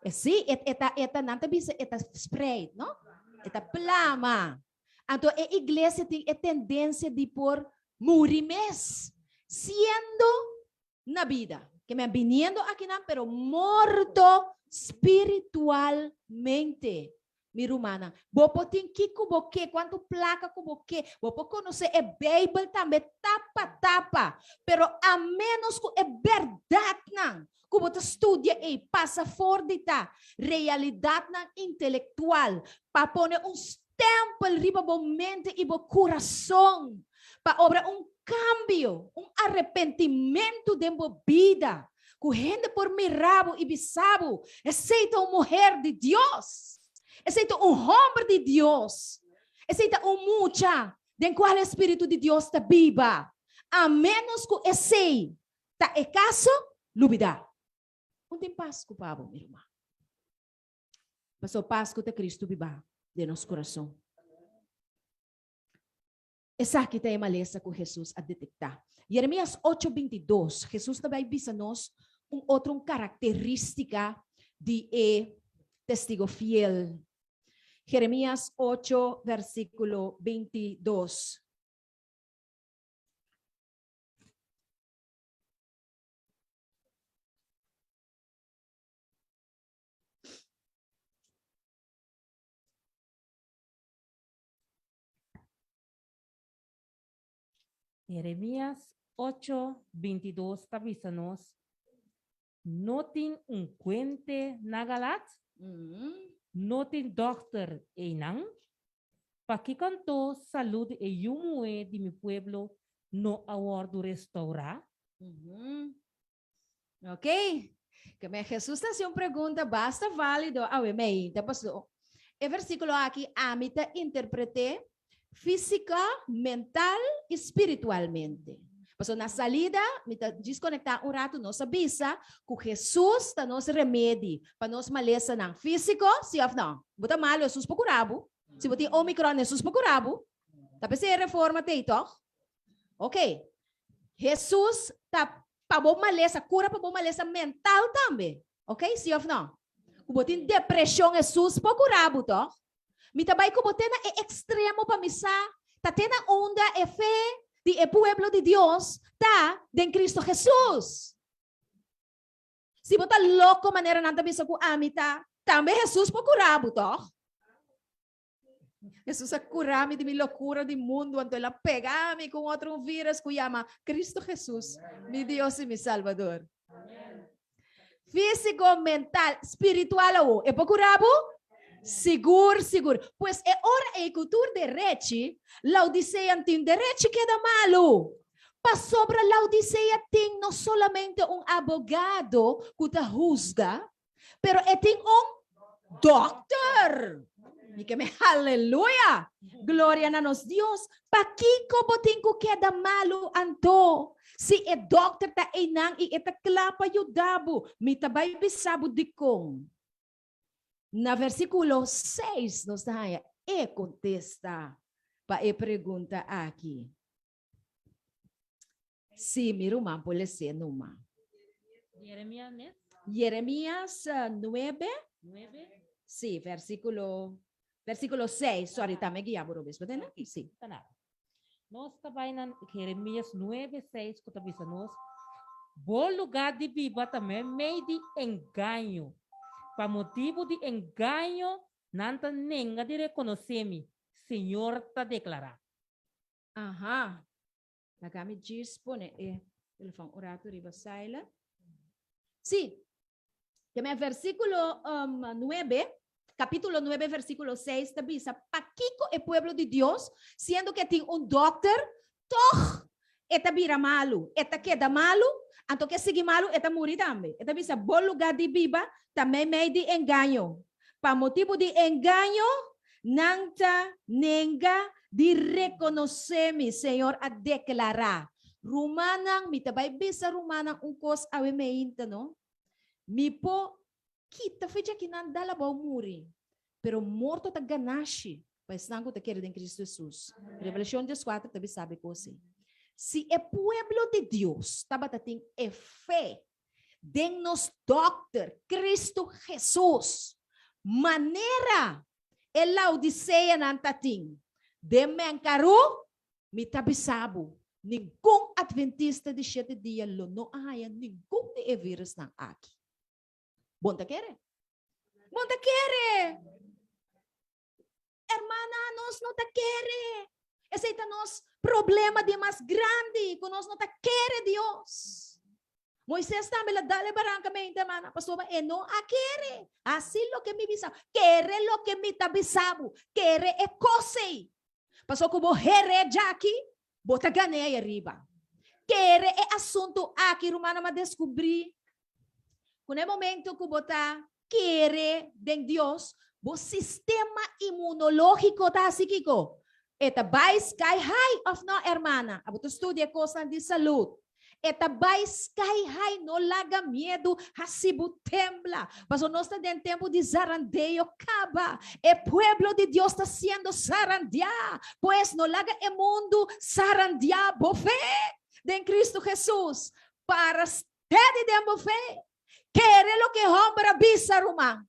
E sí, e, e ta, e ta, nan ta bisa e ta spreid, no? E ta plama. Anto e iglesia tin e tendensia di por muri mes, siendo na bida. Ke men biniendo akinan, pero morto spiritualmente. Mi rumannan, bo por tin kiko bo ke, kuantu plaka ku bo ke, bo por konosé e Beibel tambe tapa tapa, pero a ménos ku e bèrdatnan ku bo ta studia ei pasa for di ta realidatnan intelektual pa pone un stèmpel riba bo mente i bo kurason, pa obra un kambio, un arepentimentu den bo bida, ku hende por mira bo i bisa bo, Esei ta un muher di Dios! Esei ta un hòmber di Dios! Esei ta un mucha den kual e spiritu di Dios ta biba! A ménos ku esei ta e kaso, lubidá. Un tin Pasku pa bo, mi ruman. Pasobra Pasku ta Kristu bibá den nos kurason. Esaki ta e malesa ku Hesus a detektá. Jeremias ocho bintidos, Hesus ta bai bisa nos un otro un karakterístika di e testigo fiel. Jeremias ocho versíkulo bintidos. Jeremias ocho, bintidos ta bisa nos, No tin un kuente na Galat? No tin dòkter einan? Pakiko anto salú di e yu muhé di mi pueblo no a wòrdu restourá? Ok. Ke men Jesús ta hasi un pregunta basta válido awe meinta, paso e versíkulo aki ami ta interpreté físika, mental i spiritualmente. Paso na salida mi ta djis konektá un ratu, nos a bisa ku Jesús ta nos remedi pa nos malesanan físiko, sí òf nò? Bo ta malu, Jesús por kura bo. Si bo tin Omicron, Jesús por kura bo. Ta p'esei e reforma t'ei, tòg? Ok. Jesús ta pa bo malesa, kura pa bo malesa mental tambe. Ok, sí of no? Ku bo tin depreshon, Hesus por kura bo, tòg? Mi ta bai ku bo te na e ekstremo pa mi sa ta te na unda e fe di e pueblo di Dios ta den Kristu Hesus. Si bo ta loko manera nan ta bisa ku ami ta, tambe Hesus por kura bo, tòg? Jesús a cura mi di mi locura di mundo, anto el a pega mi con otro un virus cu llama Cristo Jesús, mi Dios y mi Salvador. Físico, mental, spiritual awo. E por cura bo? Sigur, sigur. Pues e ora ei cu tur derechi, Laodicean tin derechi keda malu. Pasobra Laodicea tin no solamente un abogado cu ta huzga, Pero e tin un dokter. Mi ke me haleluya. Gloria na nos Dios. Pakiko bo tin ku keda malu anto? Si e dokter ta einan i e ta kla pa yuda bo, mi ta bai bisa bo dikon. Na versíkulo seis nos ta haña e kontesta pa e pregunta aki. Sí, mi ruman por les'é numa. Jeremías mes? Jeremías 9. 9. Sí, versículo, versículo 6. Sorry, tambe guia bo robes, berdad? Ok, Sí. ta nada. Nos ta bai na Jeremías 9, 6 ku ta bisa nos, Bo lugá di biba ta meimei di engaño. Pa motibu di engaño nan ta nenga di rekonosé mi, Señor ta deklará. Aha. Laga mi djis pone e telefon un ratu riba silent. Sí. Ke men versíkulo um, 9, kapítulo 9, versíkulo 6 ta bisa, pakiko e pueblo di Dios, siendo ke tin un dokter, tog e ta bira malu, e ta keda malu, anto ke sigui malu e ta muri tambe. E ta bisa, bo lugá di biba ta meimei di engaño. Pa motibu di engaño, nan ta nenga di rekonosé mi, Señor a deklará. Rumannan, mi ta bai bisa rumannan un kos awe meinta, no? Mi por kita fecha ki nan dal abou muri. Pero morto ta ganashi pa esnan ku ta kere den Kristu Hesus. Revelashon 14 ta bisa e kos ei. Si e pueblo di Dios tabata tin e fe den nos Dòkter Kristu Hesus, manera e Laodiseanan ta tin den Menkarú, mi ta bisa bo, ningun Adventista di shete dia lo no a haña ningun di e virusnan aki. Bon ta kere? Bon ta kere? Hermana, nos no ta kere. Esei ta nos problema di mas grandi, ku nos no ta kere Dios. Moisés tambe la dale baranka mente, hermana, pasobra e no a kere. Hasi loke mi bisa, kere loke mi ta bisa bo, kere e kos ei. Pasobra ku bo here djaki, bo ta gan'é ei ariba. Kere e asuntu aki, rumannan, m'a deskubrí ku na e momento ku bo ta kere den Dios, bo sistema inmunológiko ta hasi kiko? E ta bai sky high òf no, hermana? Abo ta studia kosnan di salud. E ta bai sky high, no laga miedu hasi bo tembla. Pasobra nos ta den tempu di zarandeo kaba. E pueblo di Dios ta siendo zarandeá. Pues no laga e mundu zarandeá bo fe den Kristu Hesus. Para steady den bo fe. Kere loke e hòmber a bisa, ruman.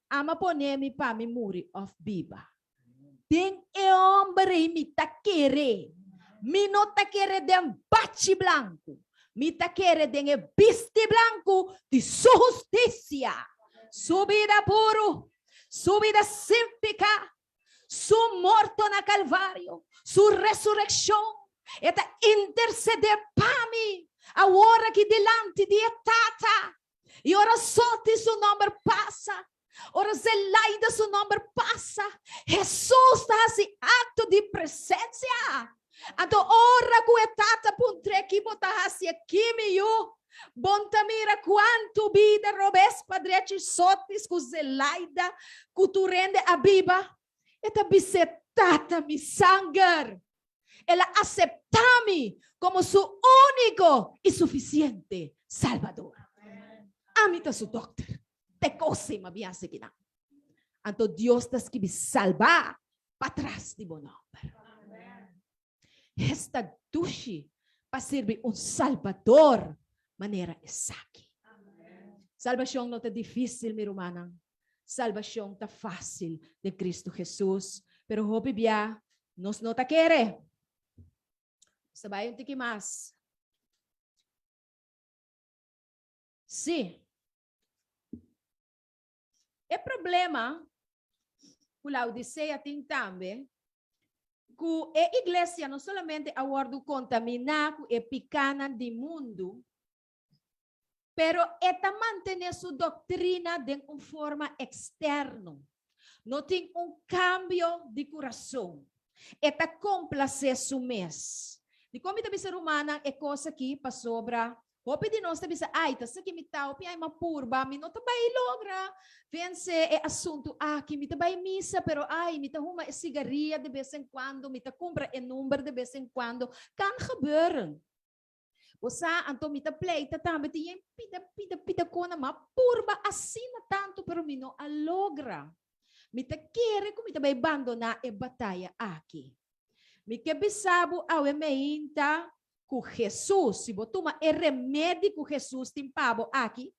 Ama pone mi pa mi muri òf biba. Den e hòmber ei mi ta kere. Mi no ta kere den bachi blanku. Mi ta kere den e bisti blanku di su hustisia, su bida puru, su bida sin piká, su morto na Kalvario, su resurekshon. E ta intersedé pa mi awor aki dilanti di e Tata. I ora Soti su nòmber pasa, ora Zelaida su nòmber pasa, Hesus ta hasi akto di presensia. Anto ora ku e tata puntr'é, Ki bo ta hasi aki, mi yu? Bon ta mira kuantu bida robes pa drechi Sotis ku Zelaida ku tur hende a biba. E ta bis'é, Tata, mi sanger! El a aseptá mi komo su úniko i sufisiente Salbador. Ami ta su dòkter. Te kos ei m'a biasa kinan. Anto Dios ta skibi salbá patras di bo nòmber. Esta dushi pa sirbi un Salbador manera esaki. Salbashon no ta difísil, mi rumannan. Salbashon ta fásil den Kristu Hesus, pero hopi bia nos no ta kere. Nos ta bai un tiki mas. Sí. E problema ku Laodisea tin tambe, ku e iglesia no solamente a wòrdu kontaminá ku e pikánan di mundu, pero e ta mantené su doktrina den un forma eksterno. No tin un kambio di kurason. E ta komplasé su mes. Dikon mi ta bisa rumannan e kos akí? Pasobra Hopi di nos ta bisa, Ai, ta saki mi ta hopi ai ma purba, mi no ta bai logra vence e asuntu aki, mi ta bai misa, pero ai, mi ta huma e sigaria de bes en cuando, mi ta cumpra e number de bes en cuando. Kan gebeuren. Bo sa, anto mi ta pleita tambe, tin yen pida, pida, pida kona, ma purba asina tantu, pero mi no a logra. Mi ta kere ku mi ta bai bandona e bataya aki. Mi ke bisa bo awe meinta ku Hesus, si bo tuma e remedi ku Hesus tin pa bo aki,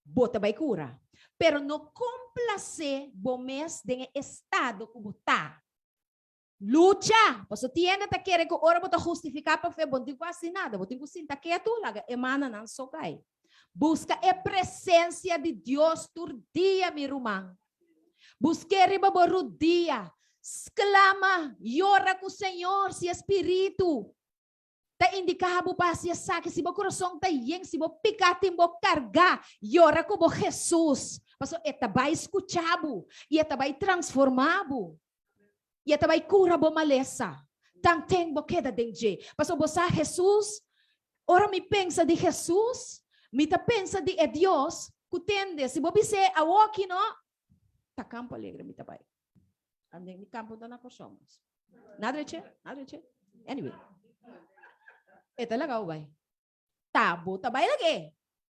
bo ta bai kura. Pero no komplasé bo mes den e estado ku bo ta. Lucha! Pasobra tin hende ta kere ku ora bo ta hustifiká pa fe, bo no tin ku hasi nada, bo tin ku sinta ketu, laga e mananan so kai. Buska e presensia di Dios tur dia, mi ruman. Busk'é riba bo rudia. Sklama, yora ku Señor, si e Spiritu ta indiká bo pa hasi esaki. Si bo kurason ta yen, si bo piká tin bo kargá, yora ku bo Hesus, pasobra e ta bai skucha bo i e ta bai transformá bo i e ta bai kura bo malesa. Tanten bo keda den dje. Pasobra bo sa Hesus, ora mi pensa di Hesus, mi ta pensa di e Dios ku tende. Si bo bis'é awoki no, ta Campo Alegre mi ta bai. Ande mi campo ta na Kòrsou mas. Na dreche, na dreche. Anyway. E ta laga bo bai. Ta bo ta bai lag'é.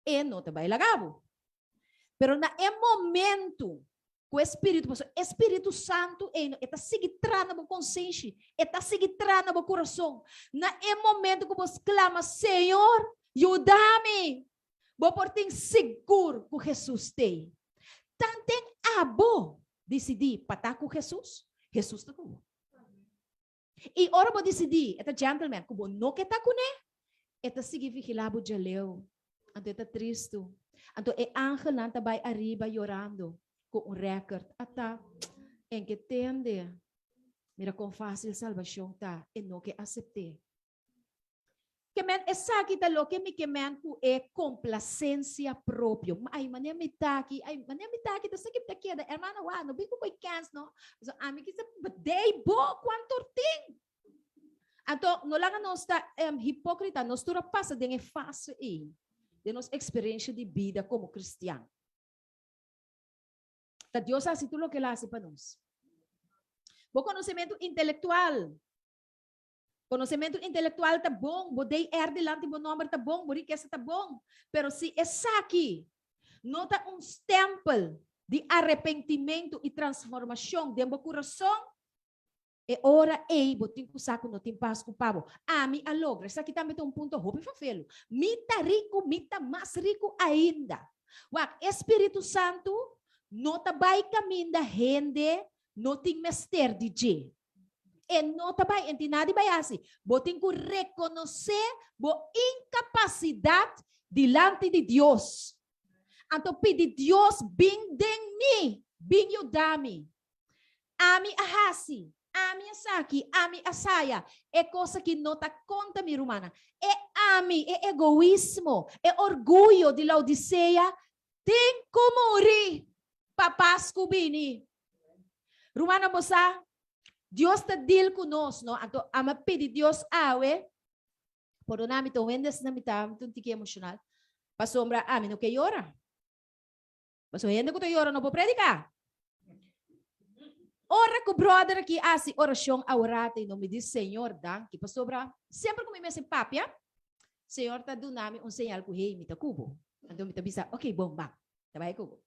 E no ta bai laga bo. Pero na e momento. Ku e Spiritu, pasobra e Spiritu Santu ei no, e ta sigui traha na bo konsenshi, e ta sigui traha na bo kurason. Na e momento ku bo sklama, Señor, yuda mi! Bo por tin sigur ku Hesus t'ei. Tanten abo disidí pa ta ku Hesus, Hesus ta ku bo. I ora bo disidí, e ta gentleman, ku bo no ke ta kuné, e ta sigui vigilá bo djaleu. Anto e ta tristu. Anto e angelnan ta bai ariba yorando ku un rèkert. Ata, en ke tende. Mira kon fásil salbashon ta, e no ke asept'é. Ke men esaki ta loke mi ke men ku e komplasensia propio. Ai, manera mi ta aki, ai, manera mi ta aki, ta sa ki mi ta keda. Hermano, wak, no bin ku koe kens, no. So, ami kisa bedei bo kuantu or tin. Anto, no laga nos ta hipokrita, nos tur a pasa den e fase ei den nos eksperensha di bida komo kristian. Ta Dios a hasi tur loke el a hasi pa nos. Bo konosementu intelektual. Konosementu intelektual ta bon, bo DR dilanti bo nòmber ta bon, bo rikesa ta bon, pero si esaki no ta un stèmpel di arepentimentu i transformashon den bo kurason, e ora ei bo tin ku sa ku no tin pas ku pa bo. Ami a logra. Esaki tambe ta un punto hopi fafelu. Mi ta riku, mi ta mas riku ainda. Wak, e Spiritu Santu no ta bai kaminda hende no tin mester di dje. E no ta bai, en tin nada di bai hasi. Bo tin ku rekonosé bo inkapasidat dilanti di Dios. Anto pidi Dios bin den mi, bin yuda mi. Ami a hasi, ami esaki, ami a saya. E kos aki no ta konta mi rumannan. E ami, e egoismo, e orguyo di Laodisea tin ku muri pa Pasku bini. Rumannan bo sa, Dios ta deal ku nos, no? Anto ama pidi Dios awe, pordona mi ta un hende asina mi ta un tiki emoshonal, pasobra ami no ke yora. Pasobra hende ku ta yora no por prediká. Ora ku brother aki hasi orashon aworata i no mi di Señor danki pasobra semper ku mi mester papia, Señor ta duna mi un señal ku hey mi ta ku bo. Anto mi ta bisa ok bon ban, ta bai ku bo.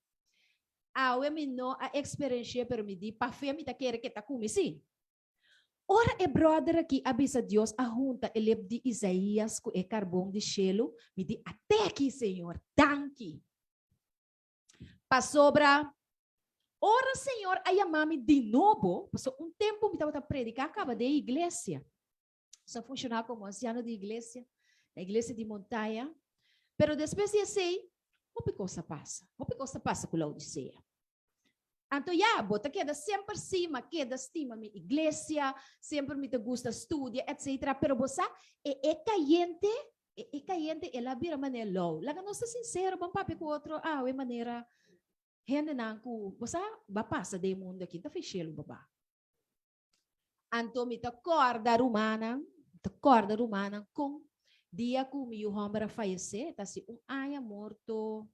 Awe mi no a eksperensh'é pero mi di pa fe mi ta kere ke ta ku mi si. Ora e brother aki a bisa Dios a hunta e lep di Isaías ku e karbon di shelu, mi di ate aki Señor danki. Pasobra ora Señor a yama mi di nobo, pasobra un tempu mi tabata prediká kaba den iglesia. Nos a funshoná komo ansiano di iglesia, na iglesia di Montaña. Pero despues di esei, hopi kos a pasa. Hopi kos ta pasa ku Laodisea. Anto ya, bo ta keda semper sima, keda stima mi iglesia, semper mi ta gusta studia, etcetera. Pero bo sa, e e kayente, e e kayente el a bira manera lou. Laga nos ta sinsero, ban papia ku otro awe manera hendenan ku, bo sa, ba pasa den e mundu aki, ta fi shelu baba. Anto mi ta kòrda rumannan, mi ta kòrda rumannan kon dia ku mi yu hòmber a fayesé, ta hasi un aña morto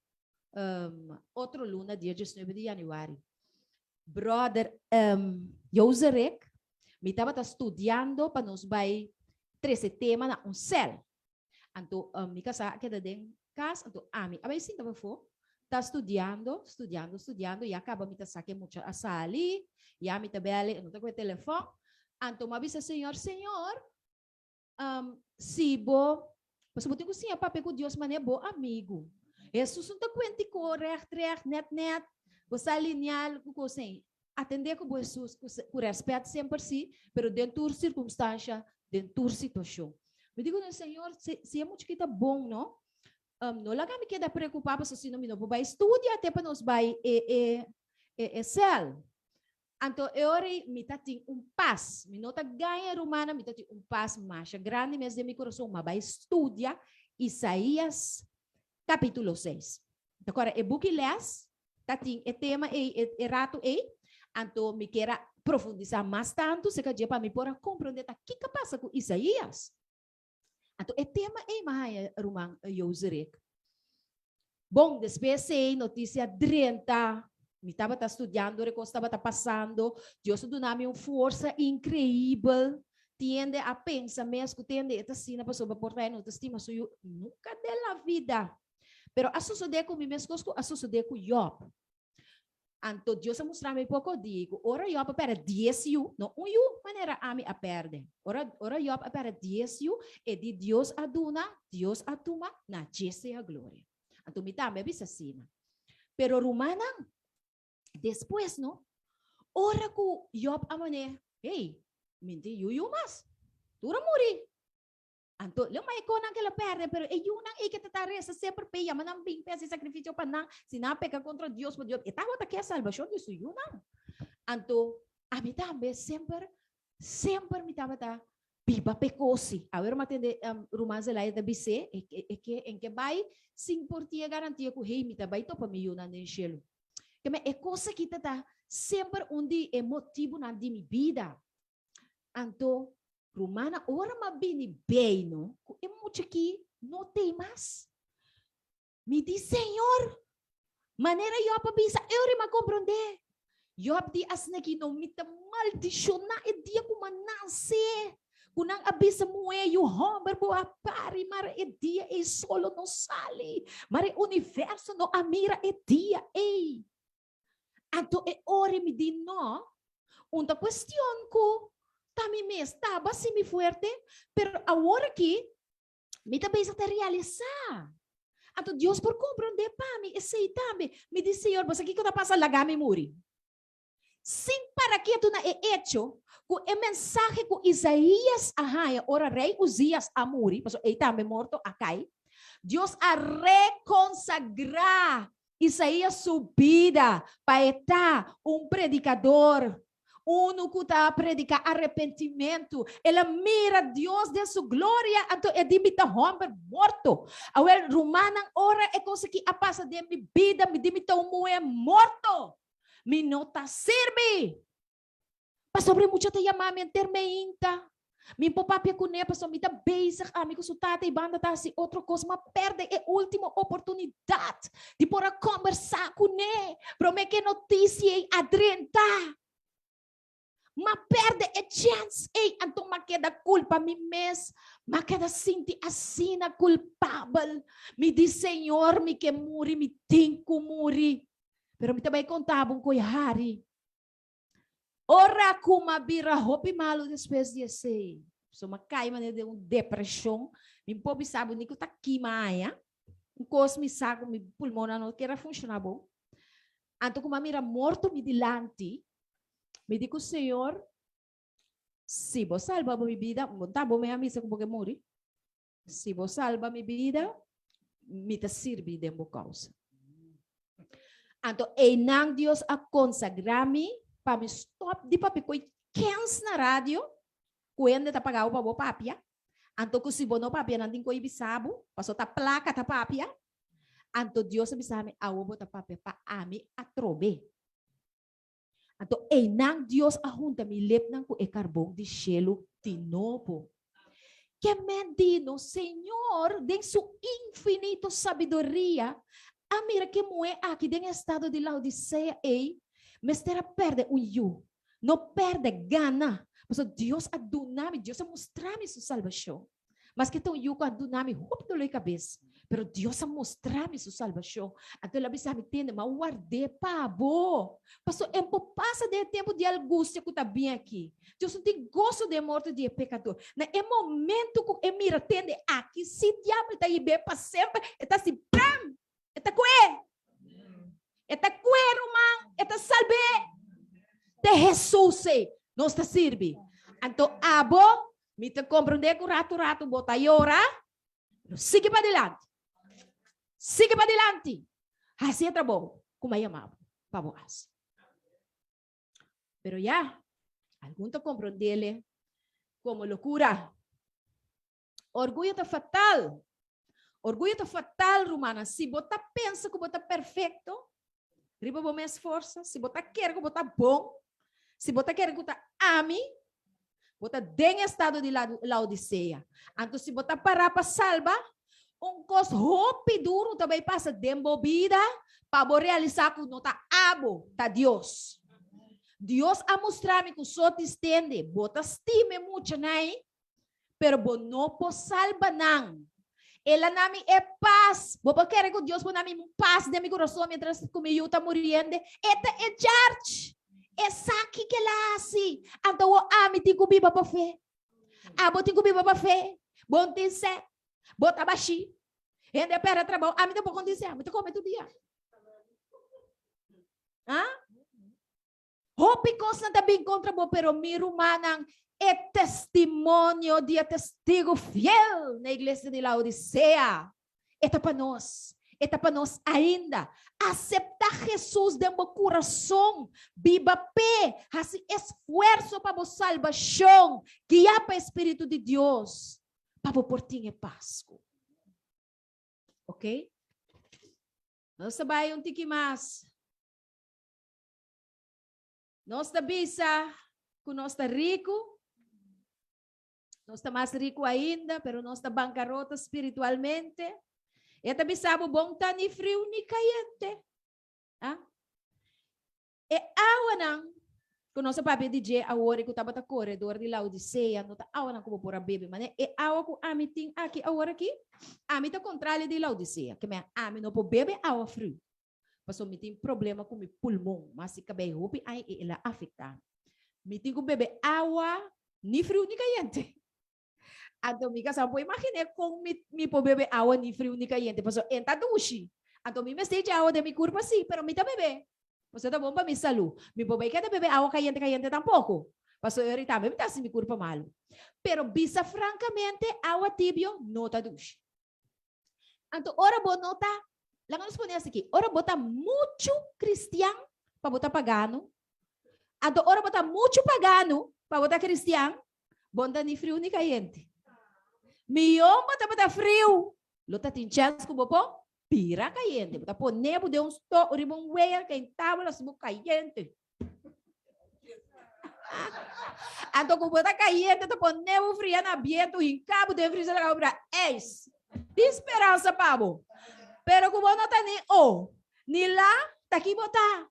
otro luna dia diesnuebe di yanüari. Bròder Jozerik, mi tabata studiando pa nos bai trese tema na un sèl. Anto mi kasá a keda den kas, anto ami a bai sinta pafó, ta studiando, studiando, studiando, ya kaba mi ta sa ke mucha a sali, ya mi ta bèl'e, e no ta kohe telefòn. Anto mi a bisa Señor, Señor, si bo, pasobra bo tin ku siña papia ku Dios manera bo amigu. Hesus no ta kuenti ko règt règt, nèt nèt, bo sa lineal ku kos ei. Atendé ku bo Hesus ku rèspèt semper sí, pero den tur sirkunstansha, den tur situashon. Mi di ku Dios, Señor, si si e mucha aki ta bon, no? No laga mi keda preokupá pasobra si no mi no por bai studia te pa nos bai e e e e sèl. Anto e ora ei mi ta tin un pas. Mi no ta gaña rumannan, mi ta tin un pas masha grandi mes den mi kurason. Mi a bai studia Isaías kapítulo seis. Ta kòrda e buki lès ta tin e tema ei e e ratu ei, anto mi kier a profundisá mas tantu serka dje pa mi por a komprondé ta kiko a pasa ku Isaías. Anto e tema ei mi a haña ruman Jozerik. Bon, despues ei notisia drenta, mi tabata studiando ora e kos tabata pasando, Dios a duna mi un forsa inkreibel, tiende a pensa mes ku tende e ta asina pasobra por ta e no ta stima su yu, nunka den la vida. Pero a sosodé ku mi meskos ku a sosodé ku Job. Anto Dios a mustra mi poko di ku ora Job a pèrdè dies yu, no un yu manera ami a pèrdè. Ora ora Job a pèrdè dies yu, e di Dios a duna, Dios a tuma, na dje sea gloria. Anto mi tambe a bisa asina. Pero rumannan, despues no, ora ku Job a manera, hey, mi no tin yu yu mas, tur a muri. Anto, lo mai konan ke lo perde, pero e yunan ei ke ta ta resa semper p'e, yama nan bin p'e hasi sakrifisio pa nan, si nan a peka kontra Dios, pa Dios, e tabata ke salbashon di su yunan. Anto, ami tambe semper, semper mi tabata biba p'e kosi. Awer mi a tende ruman Zelaya ta bis'é, e ke, e ke, en ke bai sin por tin e garantia ku, hey, mi ta bai topa mi yunan den shelu. Ke men e kos aki ta ta semper un di e motibunan di mi bida. Anto, rumannan, ora m'a bini bei no, ku e mucha aki no tei mas. Mi di, Señor, manera Job a bisa, eu m'a komprondé. Job di asina aki, no, mi ta maldishoná e dia ku m'a nase, ku nan a bisa muhé, yu hòmber bo a pari, mara e dia ei solo no sali, mara e universo no a mira e dia ei. Anto e ora mi di no, un ta cuestion cu ta mi mes taba si mi fuerte, pero awor aki mi ta bezig ta realisa. Anto Dios por comprende pa mi esey tambe. Mi di, Señor, bo sa kico ta pasa? Laga mi muri. Sin para ketu na e hecho cu e mensahe cu Isaías a haya ora rey Uzias a muri, pasobra ey tambe morto a cay, Dios a reconsagra Isaías su bida pa e ta un predikador, unu ku ta prediká arepentimentu. El a mira Dios den su gloria, anto e di, Mi ta hòmber morto. Awel, rumannan, ora e kos aki a pasa den mi bida, mi di, Mi ta un muhé morto. Mi no ta sirbi. Pasobra e mucha ta yama mi enter meinta. Mi por papia kuné pasobra mi ta bezig ami ku su tata i banda ta hasi otro kos. M'a pèrdè e último oportunidat di por a kòmbersá kuné promé ku e notisia ei a drenta. M'a pèrdè e chèns ei, anto m'a keda kulpa mi mes. M'a keda sinti asina kulpabel. Mi di, Señor, mi ke muri, mi tin ku muri. Pero mi ta bai konta bo un koi hari. Ora ku m'a bira hopi malu despues di esei, so m'a kai manera den un depreshon, mi por bisa bo ni ku ta kima aña, un kos mi sa ku mi pulmonnan no kier a funshoná bon. Anto ku m'a mira morto mi dilanti, mi di ku Señor, si bo salba bo mi bida, bo ta bo mei a misa ku bo ke muri, si bo salba mi bida, mi ta sirbi den bo kousa. Anto einan Dios a konsagrá mi pa mi stòp di papia ku e kens na radio ku hende ta paga bo pa bo papia. Anto ku si bo no papia nan tin ku e bisa bo, pasobra ta plaka ta papia. Anto Dios a bisa mi, awo bo ta papia pa ami atrobe. Anto einan Dios a hunta mi lepnan ku e karbon di shelu di nobo. Ke men di nos Señor den su infinito sabiduria a mira ke muhé aki den estado di Laodisea ei mester a pèrdè un yu. No pèrdè, gana. Pasobra Dios a duna mi, Dios a mustra mi su salbashon. Maske ta un yu ku a duna mi hopi doló di kabes, pero Dios a mustra mi su salbashon. Anto el a bisa mi, Tende, m'a ward'é pa bo, pasobra e por pasa den e tempu di angustia ku ta bin aki. Dios no tin goso den e morto di e pekador. Na e momentu ku e mira, tende, aki si diabel ta hib'é pa semper, e ta hasi bam! E ta ku'é! E ta ku'é, ruman! E ta salb'é! Te Hesus ei nos ta sirbi. Anto abo Mi ta comprende cu rato rato bo ta yora, pero sigui padilanti. Sigui padilanti. Haci e trabou cu mi a yama bo pa bo haci. Pero ya, algun ta comprendele como locura. Orguyo ta fatal. Orguyo ta fatal, rumannan. Si bo ta pensa cu bo ta perfecto, riba bo mes forsa, si bo ta kere cu bo ta bon, si bo ta kere cu ta ami, bo ta den estado di Laodicea. Anto si bo ta pará pa salba, un kos hopi duru ta bai pasa den bo bida pa bo realisá ku no ta abo, ta Dios. Dios a mustra mi ku so distende, bo ta stima e muchanan ei, pero bo no por salba nan. El a na mi e pas. Bo por kere ku Dios por na mi un pas den mi kurason mientras ku mi yu ta muriende? E ta e church. Esaki ke el a hasi. Anto awor ami tin ku biba pa fe. Abo tin ku biba pa fe. Bo no tin sè. Bo ta bashí. Hende a pèrdè trabou. Ami tampoko no tin sè. Mi ta kome tur dia. Ah? Hopi kosnan ta bin kontra bo, pero mi rumannan, e testimonio di e testigu fiel na iglesia di Laodisea, e ta pa nos. E ta pa nos ainda. Aseptá Hesus den bo kurason, biba p'e, hasi esfuerso pa bo salbashon, guiá pa e Spiritu di Dios, pa bo por tin e Pasku. Ok? Nos ta bai un tiki mas. Nos ta bisa ku nos ta riku. Nos ta mas riku ainda, pero nos ta bankarota spiritualmente. E ta bisa bo bon ta ni friu ni kayente. Ah? E awanan ku nos a papia di dje awor i ku tabata kore dor di Laodisea, no ta awanan ku bo por a bebe. Mane e awa ku ami tin aki awor aki, ami ta kontrali di Laodisea. Ke men ami no por bebe awa friu. Pasobra mi tin problema ku mi pulmon, mas si kabei hopi aña i el a afektá mi. Mi tin ku bebe awa ni friu ni kayente. Anto mi kasá por imaginé kon mi mi por bebe awa ni friu ni kayente, pasobra e ta dushi. Anto mi mester echa awa den mi kurpa sí, pero mi ta bebe, pasobra ta bon pa mi salú. Mi por bai keda bebe awa kayente kayente tampoko, pasobra ora tambe mi ta hasi mi kurpa malu. Pero bisa frankamente, awa tibio no ta dushi. Anto ora bo no ta, laga nos pone asiki, ora bo ta muchu cristian pa bo ta pagano, anto ora bo ta muchu pagano pa bo ta cristian, bo no ta ni friu ni cayente. Mihó bo tabata friu, lo ta tin chèns ku bo por bira cayente. Bo ta pone bo den un sto riba un wea kentá bo lo hasi bo cayente. Anto ku bo ta kayente ta pone bo fria na bientu hinka bo den freezer laga bo bira ijs. Tin speransa pa bo. Pero ku bo no ta ni o ni la, ta ki bo ta?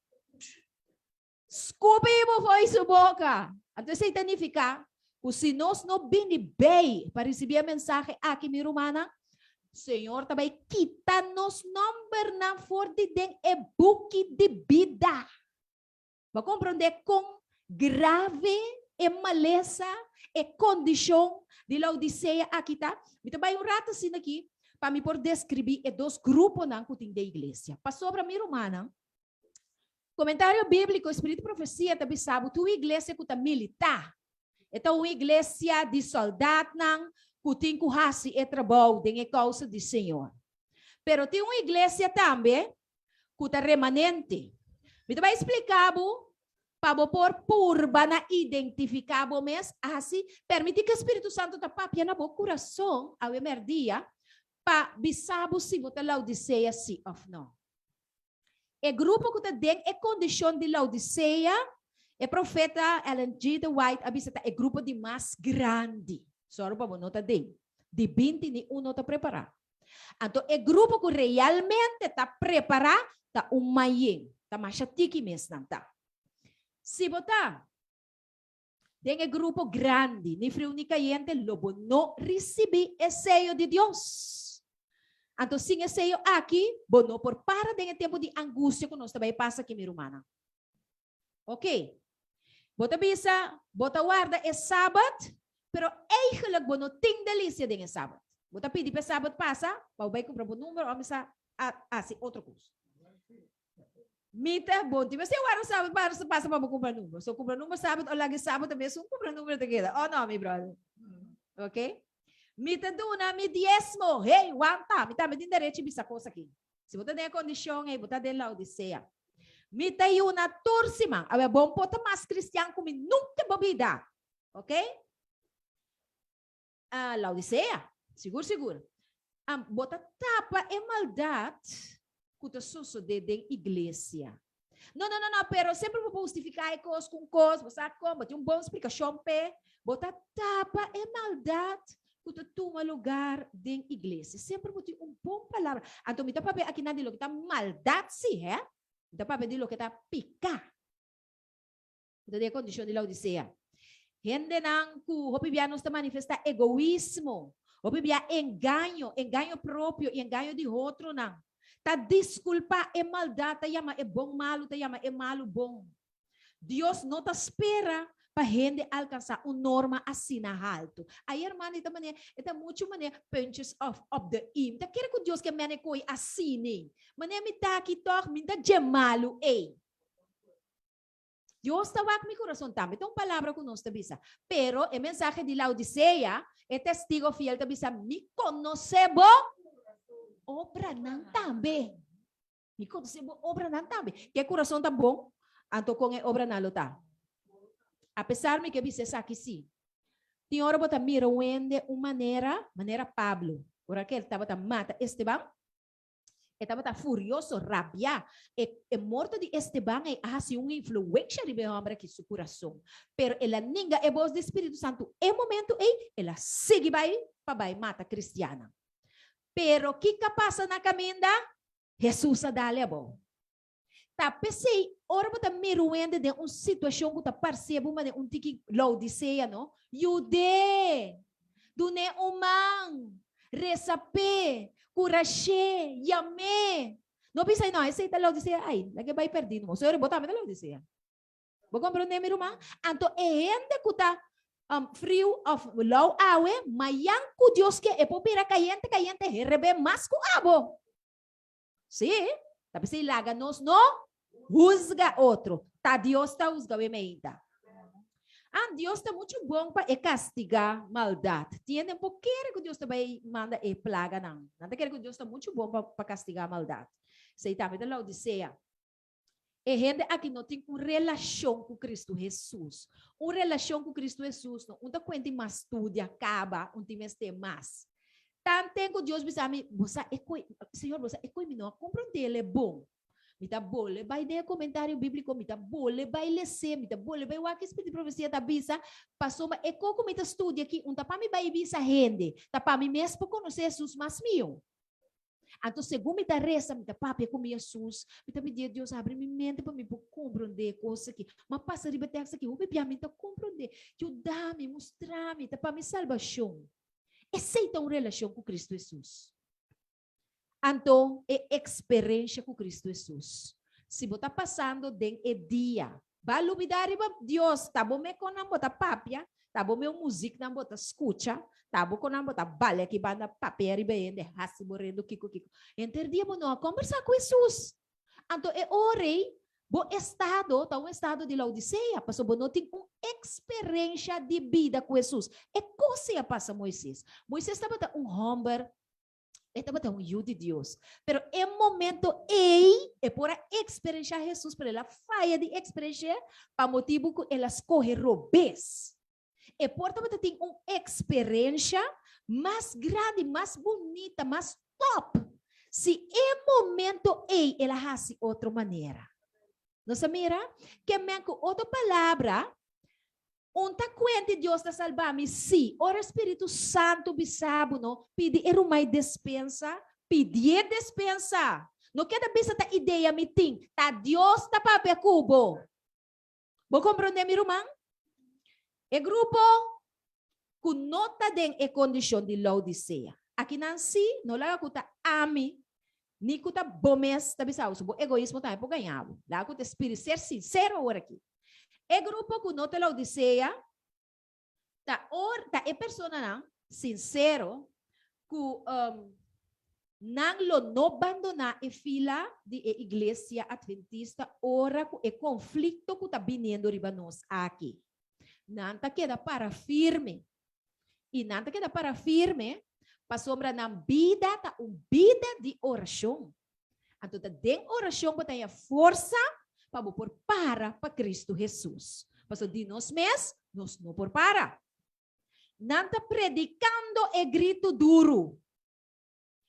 Skupi bo fo'i su boka. Anto esei ta nifiká ku si nos no bini bei pa risibí e mensahe aki, mi rumannan, Señor ta bai kita nos nòmbernan for di den e buki di bida. Bo a komprondé kon grave e malesa, e kondishon di Laodisea aki ta? Mi ta bai un ratu asina aki pa mi por deskribí e dos gruponan ku tin den iglesia. Pasobra, mi rumannan, Komentario Bíbliko Espíritu Profesia ta bisa bo tur iglesia ku ta militá. E ta un iglesia di sòldatnan ku tin ku hasi e trabou den e kousa di Señor. Pero tin un iglesia tambe ku ta remanente. Mi ta bai splika bo pa bo por purba na identifiká bo mes hasi. Permití ku e Spiritu Santu ta papia na bo kurason awe mèrdia pa bisa bo si bo ta Laodisea sí òf nò. E grupo ku ta den e kondishon di Laodisea, e profeta Ellen G. De White a bisa ta e grupo di mas grandi. Sòru pa bo no ta den. Di binti ni un no ta prepará. Anto e grupo ku realmente ta prepará ta un mayen. Ta masha tiki mes nan ta. Si bo ta den e grupo grandi, ni friu ni kayente, lo bo no risibí e seyo di Dios. Anto sin e seyo aki, bo no por para den e tempu di angustia ku nos ta bai pasa aki, mi rumannan. Oké. Bo ta bisa, bo ta warda e Sabat, pero eigenlijk bo no tin delisia den e Sabat. Bo ta pidi pa e Sabat pasa, pa bo bai kumpra bo number òf misa hasi otro kos. Mi ta bon ti mester warda sabat pa sa pasa pa bo kumpra number. So kumpra number sabat o laga e sabat ta mesun kumpra number ta keda. Oh no mi brother. Ok. Mi ta duna mi diesmo. Hey, wanta. Mi tambe tin derecho bisa kos aki. Si bo ta den e kondishon ei, bo ta den Laodisea. Mi ta yuna tur siman. Awe bon por ta mas kristian ku mi nunka bo bida. Ok. Ah, Laodicea, sigur sigur. Am, bo ta tapa e maldat ku ta sosodé den iglesia. No, no, no, no, pero semper bo por hustifiká e kos ku un kos, bo sa kon, bo tin un bon splikashon p'e. Bo ta tapa e maldat ku ta tuma lugar den iglesia. Semper bo tin un bon palabra. Anto mi ta papia akinan di loke ta maldat sí, hè? Mi ta papia di loke ta piká. Ku ta den e kondishon di Laodisea. Hendenan ku hopi bia nos ta manifestá egoismo. Hopi bia engaño, engaño propio i engaño di otronan. Ta diskulpá e maldat, ta yama e bon malu, ta yama e malu bon. Dios no ta spera pa hende alkansá un norma asina haltu. Ai hermano, e ta manera, e ta muchu manera puntjes of op de i. Mi ta kere ku Dios ke mene koi asina. Manera mi ta aki tòg, mi ta dje malu ei. Dios ta wak mi kurason tambe. Ta un palabra ku nos ta bisa. Pero e mensahe di Laodisea, e testigo fiel ta bisa, mi konosé bo obranan tambe. Mi konosé bo obranan tambe. Ke kurason ta bon, anto kon e obranan lo ta? Apesar mi ke bisa esaki sí. Tin ora bo ta mira un hende un manera, manera Pablo, ora ke el tabata mata Esteban, e tabata furioso, rabiá. E, e morto di Esteban ei a hasi un influensha riba e hòmber aki su kurason. Pero el a ninga e bos di Spiritu Santu e momento ei, el a sigui bai pa bai mata kristiannan. Pero kiko a pasa na kaminda? Hesus a dale abou. Ta p'esei, ora bo ta mira un hende den un situashon ku ta parse bo manera un tiki Laodisea, no? Yud'é! Dun'é un man! Resa p'e! Kurash'é! Yam'é! No bisa, no, esei ta Laodisea, ai, laga e bai pèrdí no. Sori, bo tambe ta Laodisea. Bo komprondé mi ruman? Anto e hende ku ta friu òf lou awe, mayan ku Dios ke e por bira kayente kayente herebé mas ku abo. Sí, ta p'esei laga nos no husga otro. Ta Dios ta husga we meinta. An Dios ta muchu bon pa e kastigá maldat. Tin hende por kere ku Dios ta bai manda e plaganan. Nan ta kere ku Dios ta muchu bon pa kastigá maldat. Esei tambe ta Laodisea. E hende aki no tin un relashon ku Kristu Hesus. Un relashon ku Kristu Hesus no un ta kuenti mas studia kaba, un tin mester mas. Tanten ku Dios bisa mi, bo sa e koi, Señor, bo sa e koi mi no a komprondé bon. Mi ta bole bai den e komentario bíbliko, mi ta bole bai les'é, mi ta bole bai wak e Spiritu di Profesia ta bisa, pasobra e kos ku mi ta studia aki un ta pa mi bai bisa hende, ta pa mi mes por konosé Hesus mas mihó. Anto segun mi ta resa, mi ta papia ku mi Hesus, mi ta pidié, Dios, abri mi mente pa mi por komprondé e kos aki. M'a pasa riba e tèks aki hopi bia, mi ta komprondé. Yuda mi, mustra mi, ta pa mi salbashon. Esei ta un relashon ku Kristu Hesus. Anto e eksperensha ku Kristu Hesus. Si bo ta pasando den e dia, ba lubidá riba Dios, ta bo me kon nan bo ta papia, Ta bo meu muziknan bo ta skucha, ta bo konan bo ta bale aki banda papia riba hende, hasi bo redu kiko kiko. Henter dia bo no a kombersá ku Hesus. Anto e ora ei bo estado ta un estado di Laodisea, pasobra bo no tin un eksperensha di bida ku Hesus. E kos ei a pasa Moises. Moises tabata un hòmber E tabata un yu di Dios. Pero e momento ei, e por a eksperenshá Hesus, pero el a faya di eksperensh'é pa motibu ku el a skohe robes. E por tabata tin un eksperensha mas grandi, mas bunita, mas tòp, si e momento ei el a hasi otro manera. Nos a mira? Ke men ku otro palabra, Un ta kuenti Dios ta salba mi? Sí. Ora Spiritu Santu bisa bo no, pidi e rumai despensa, pidié despensa. No keda bisa ta idea mi tin, ta Dios ta papia ku bo. Bo komprondé mi ruman? E grupo ku no ta den e kondishon di Laodisea. Akinan sí, no laga ku ta ami, ni ku ta bo mes ta bisa bo, so bo egoismo tambe por gaña bo. Laga ku ta spiri, ser sinsero awor aki. E grupo ku no ta Laodisea ta or ta e personanan sinsero ku um, nan lo no bandoná e fila di e iglesia adventista ora ku e konflikto ku ta biniendo riba nos aki. Nan ta keda para firme. I nan ta keda para firme pasobra nan bida ta un bida di orashon. Anto ta den orashon bo ta haña forsa pa bo por para pa Kristu Hesus. Pasobra di nos mes, nos no por para. Nan ta predikando e gritu duru.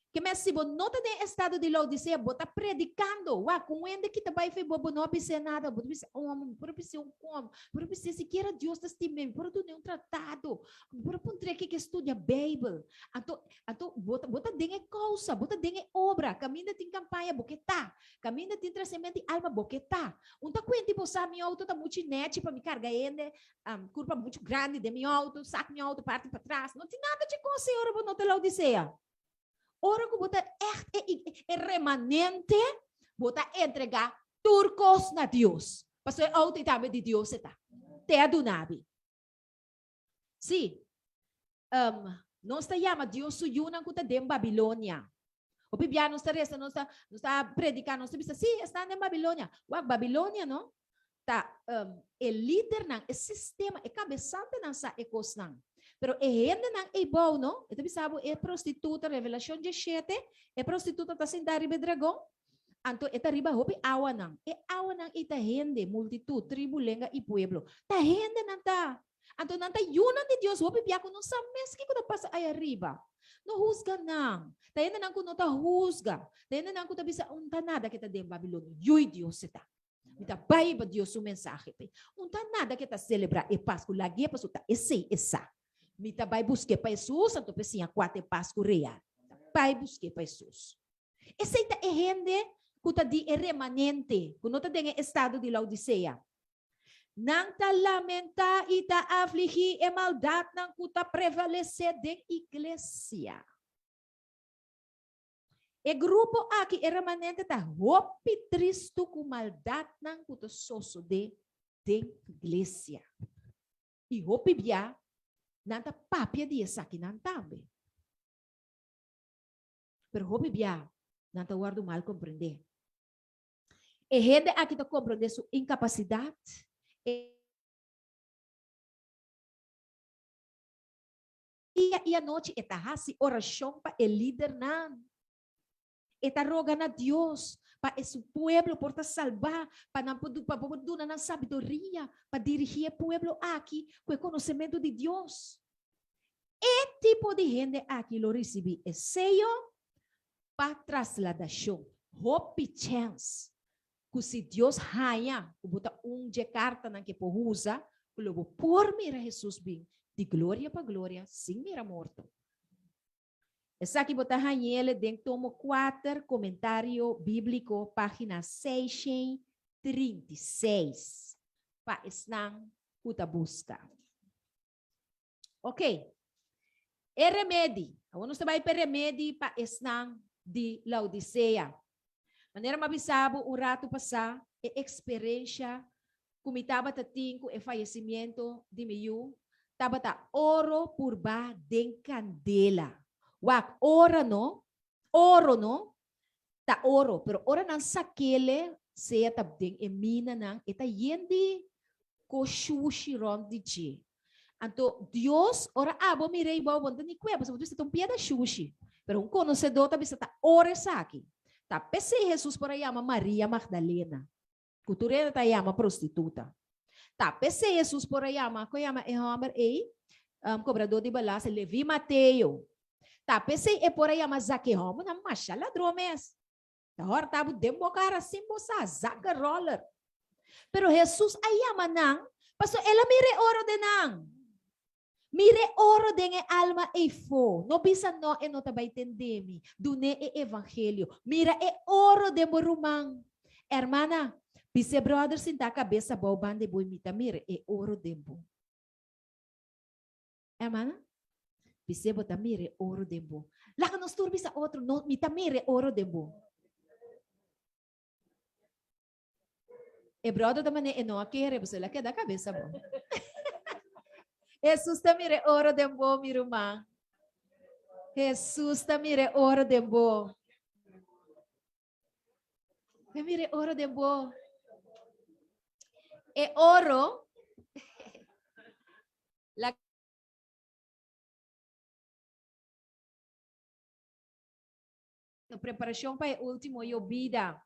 Ke men si bo no ta den estado di Laodicea, bo ta predicando. Wak, ku un hende ki ta bai fe bo, bo no a bis'é nada. Bo ta bisa, oh, mi por a bis'é un kon, mi por a bis'é sikiera Dios ta stim'é, mi por a dun'é un tratado, mi por a puntr'é ke ke studia Beibel. Anto, anto bo ta, bo ta den e kousa, bo ta den e obra. Kaminda tin kampaña, bo ke ta. Kaminda tin trasementu di alma, bo ke ta. Un ta kuenti bo sa, mi outo ta muchu nechi pa mi karga hende, kurpa muchu grandi den mi outo, sak mi outo parti patras. No tin nada dje kos ei ora bo no ta Laodicea. Ora ku bo ta ègt e, e remanente, bo ta entregá tur kos na Dios. Pasobra e outo ei tambe di Dios e ta. Te a duna bi. Sí, um, nos ta yama Dios su yunan ku ta den Babilonia. Hopi bia nos ta resa, nos ta, nos ta prediká, nos ta bisa, sí, esnan den Babilonia. Wak, Babilonia, no? Ta um, e lidernan, e sistema, e kabesantenan sa e kosnan. Pero e hendenan ei bou, no? E ta bisa bo e prostituta, Revelashon 17, e prostituta ta sintá riba e dragon, anto e ta riba hopi awanan. E awanan ei ta hende, multitut, tribu, lenga i pueblo. Ta hendenan ta. Anto nan ta yunan di Dios hopi bia ku no sa mes kiko ta pasa ai ariba. No husga nan. Ta hendenan ku no ta husga. Ta hendenan ku ta bisa un ta nada ke ta den Babilonia. Yui Dios e ta. Mi ta bai pa Dios su mensahe p'e. Un ta nada ke ta selebrá e Pasku lag'é pasobra ta esei e sa. Mi ta bai busk'é pa Hesus anto p'e siña kua ta e Pasku real. Mi ta bai busk'é pa Hesus. Esei ta e hende ku ta di e remanente, ku no ta den e estado di Laodisea. Nan ta lamentá i ta afligí e maldatnan ku ta prevalesé den iglesia. E grupo aki, e remanente, ta hopi tristu ku maldatnan ku ta sosodé den iglesia. I hopi bia nan ta papia di esakinan tambe. Pero hopi bia nan ta wòrdu mal komprendé. E hende aki ta komprendé su inkapasidat, e. Dia i anochi e ta hasi orashon pa e lidernan. E ta roga na Dios pa e su pueblo por ta salbá, pa nan por pa por duna nan sabiduria pa dirigí e pueblo aki ku e konosementu di Dios. E tipo di hende aki lo risibí e seyo pa trasladashon. Hopi chèns ku si Dios haña ku bo ta un dje kartanan ku e por usa, ku lo bo por mira Hesus bin di gloria pa gloria sin mira morto. Esaki bo ta hañ'el den tomo kuater, Komentario Bíbliko, página 636, pa esnan ku ta buska. Ok. E remedi. Awor nos ta bai pa e remedi pa esnan di Laodisea. Manera mi a bisa bo un ratu pasá, e eksperensha ku mi tabata tin ku e fayesimiento di mi yu tabata oro purbá den kandela. Wak, ora no, oro no, ta oro, pero ora nan sak'ele, sea ta den e minanan, e ta yen di kos shushi rònt di dje. Anto Dios, ora abo mir'é i bo, bo no ta ni kue, pasobra bo ta bisa ta un piedra shushi. Pero un konosedó ta bisa ta oro esaki. Ta p'esei Hesus por a yama Maria Magdalena, ku tur hende ta yama prostituta. Ta p'esei Hesus por a yama, kon yama e hòmber ei, kobradó di belasting, Leví Mateo. Ta p'esei e por a yama Zakeo, hòmbernan masha ladron mes. Ta hòrta bo den bo kara sin bo sa, zakkenroller. Pero Hesus a yama nan pasobra el a mira e oro den nan. Mira e oro den e alma eifó. No bisa no, e no ta bai tende mi. Dun'é e evangelio. Mira e oro den bo ruman. Hermana, bisa e bròder sintá kabes abou banda di bo i mi ta mira e oro den bo. Hermana, bis'é bo ta mira e oro den bo. Laga nos tur bisa otro, no, mi ta mira e oro den bo. E brother ta manera e no a kere, pasobra el a keda kabesa bo. Hesus ta mira e oro den bo, mi ruman. Hesus ta mira e oro den bo. E mira e oro den bo. E oro la preparacion pa e ultimo yobida.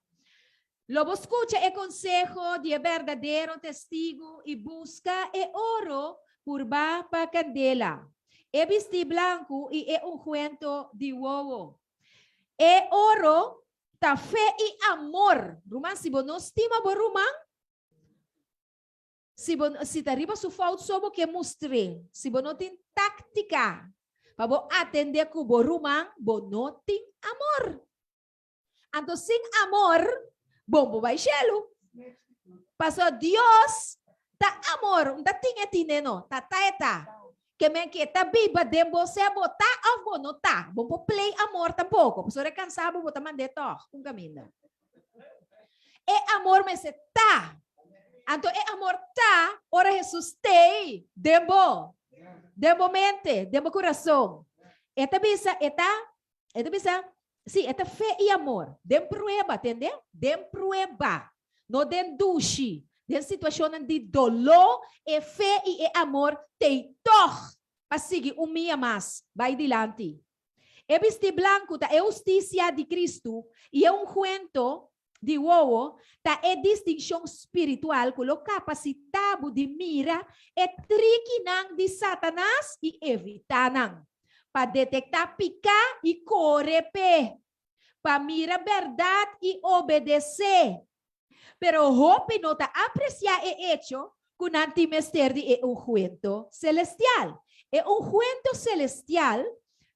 Lo bo scucha e conseho di e berdadero testigo y busca e oro purba pa candela, e bisti blanco y e unguento di wowo. E oro ta fe i amor. Ruman, si bo no stima bo ruman, si bo si ta riba su fout so bo ke mustr'é. Si bo no tin táktika pa bo atendé ku bo ruman, bo no tin amor. Anto sin amor, bon bo bai shelu. Paso Dios ta amor, un ta tin e tine no, ta ta e ta. Ke men ke ta biba den bo sea bo ta of bo no ta. Bo por play amor tampoco, pasobra e cansa bo, bo ta mand'é tog un caminda. E amor mester ta. Anto e amor ta ora Jesus t'ei den bo, den bo mente, den bo curason. E ta bisa, e ta, e ta bisa, Sí, e ta fe i amor. Den prueba, tende? Den prueba, no den dushi. Den situashonnan di doló, e fe i e amor t'ei tòg pa sigui un mia mas bai dilanti. E bistí blanku ta e hustisia di Kristu i e unguento di wowo ta e distinshon spiritual ku lo kapasitá bo di mira e trikinan di Satanas i evitá nan, pa detektá piká i kore p'e, pa mira bèrdat i obedesé. Pero hopi no ta apresiá e echo ku nan tin mester di e unguento selestial. E unguento selestial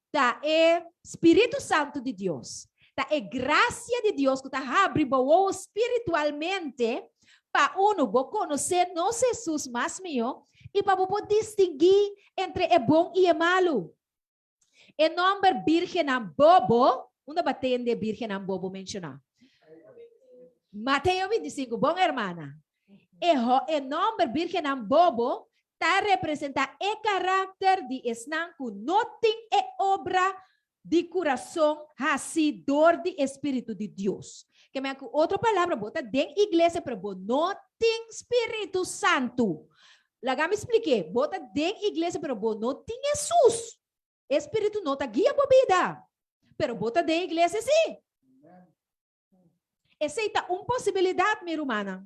Ta e Spiritu Santu di Dios. Ta e grasia di Dios ku ta habri bo wowo spiritualmente pa unu bo konosé nos Hesus mas mihó i pa bo por distinguí entre e bon i e malu. E nòmber bírgennan bobo, unda bo a tende bírgennan bobo menshoná? Mateo 25, bon hermana. E e nòmber bírgennan bobo ta representá e karakter di esnan ku no tin e obra di kurason hasí dor di e spiritu di Dios. Ke men ku otro palabra, bo ta den iglesia pero bo no tin spiritu santu. Laga mi splik'é, bo ta den iglesia pero bo no tin Hesus. E spiritu no ta guia bo bida, pero bo ta den iglesia sí. Esei ta un posibilidat, mi rumannan.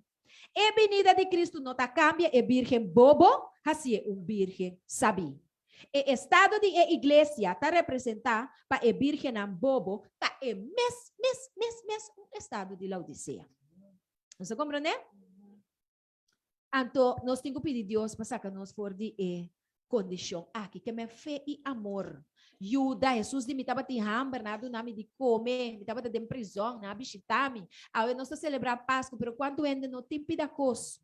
E binida di Kristu no ta kambia e bírgen bobo hasié un bírgen sabí. E estado di e iglesia ta representá pa e bírgennan bobo ta e mes, mes, mes, mes un estado di Laodisea. Nos ta komprendé? Anto nos tin ku pidi Dios pa saka nos for di e kondishon aki. Ke men fe i amor yuda. Hesus di, Mi tabatin hamber, nan a duna mi di kome. Mi tabata den prizòn, nan a bishitá mi. Awe nos ta selebrá Pasku, pero kuantu hende no tin pida kos?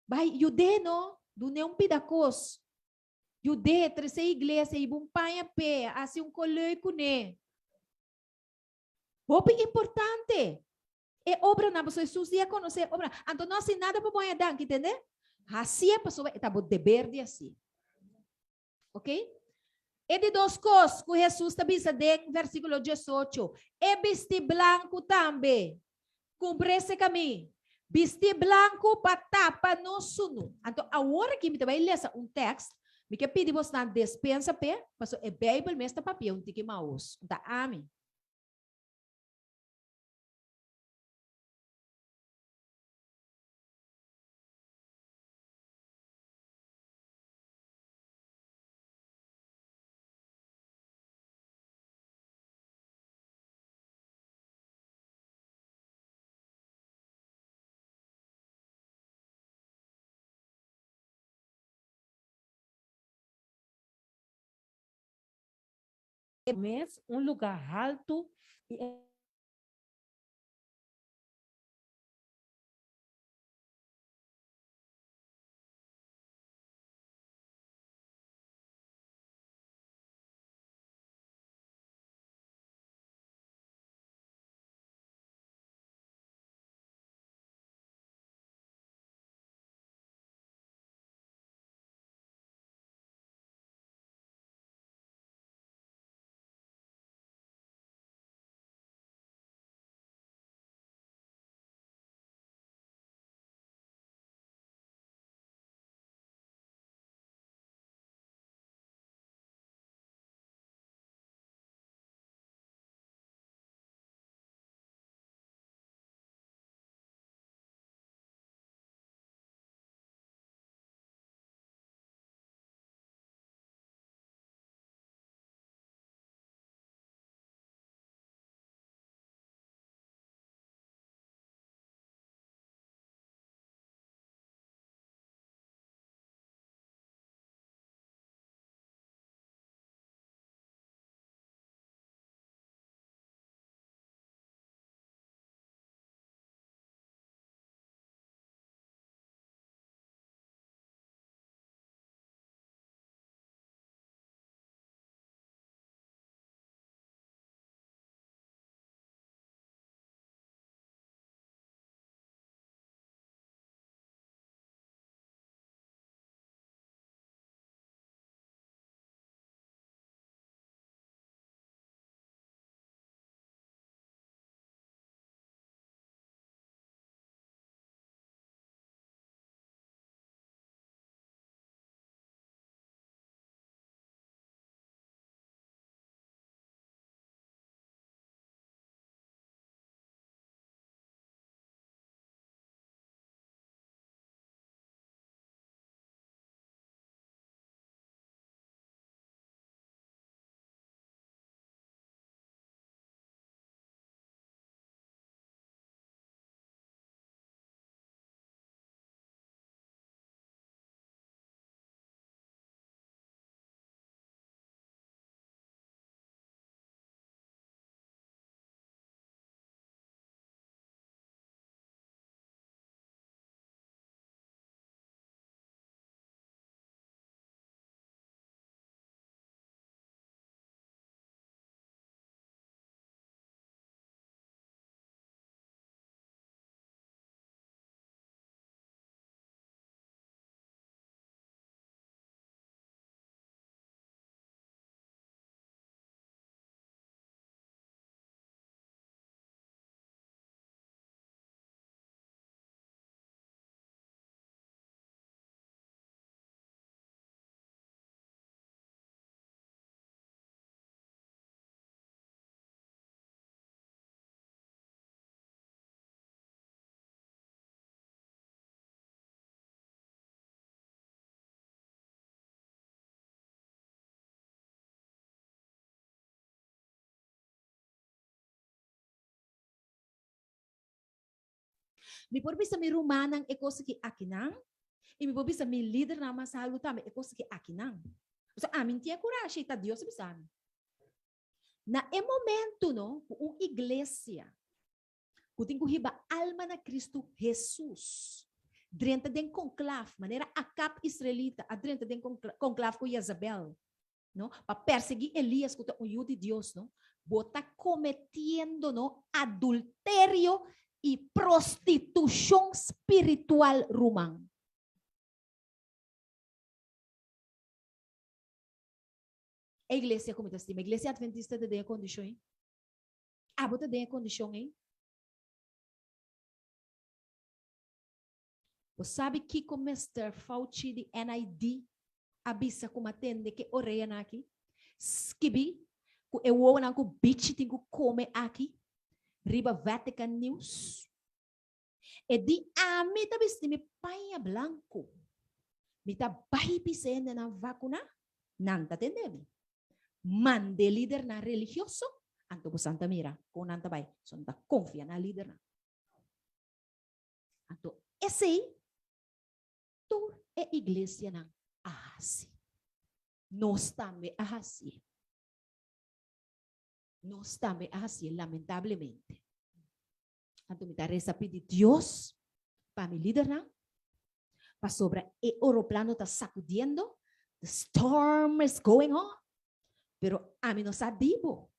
Bai, yud'é no, dun'é un pida kos. Yud'é, tres'é iglesia, hiba un paña p'e, hasi un koloi kuné. Hopi importante! E obranan, pasobra Hesus di a konosé e obranan. Anto no hasi nada pa bo haña danki, tende? Hasié pasobra e ta bo deber di hasié. Ok? E di dos kos ku Hesus ta bisa den versíkulo 18, e bistí blanku tambe. Kumpra ese kamí. Bistí blanku pa tapa nos sunu. Anto awor aki mi ta bai lesa un tèkst, mi ke pidi bosnan despensa p'e, pasobra e Beibel mes ta papia un tiki maos. Ta ami. Mes un lugá haltu i e. Mi por bisa mi rumannan e kos aki akinan, i mi por bisa mi lidernan mas altu tambe e kos aki akinan. Pasobra ami no tin e kurashi, ta Dios a bisa mi. Na e momento no ku un iglesia ku tin ku hiba alma na Kristu Hesus drenta den konklaf manera Akab israelita a drenta den konklaf ku Jezabel no pa persegui Elias ku ta un yu di Dios no bo ta kometiendo no adulterio i prostitushon spiritual ruman. E iglesia ku mi ta stima, iglesia adventista ta den e kondishon ei? Abo ta den e kondishon ei? Bo sabi kiko Mister Fauci di NID a bisa ku mi a tende ke oreanan aki? Skibi ku e wowonan ku bichi tin ku kome aki riba Vatican News. E di ami ta bisti mi paña blanku. Mi ta bai bisa hendenan vakuná, nan ta tende mi. Mande lidernan religioso, anto bo san ta mira kon nan ta bai. So nan ta konfia na lidernan. Anto esei tur e iglesianan a hasi. Nos tambe a hasié. Nos tambe a hasié, lamentablemente. Anto mi ta resa pidi Dios pa mi lidernan, pasobra e oroplano ta sacudiendo, the storm is going on, pero ami no sa di bo.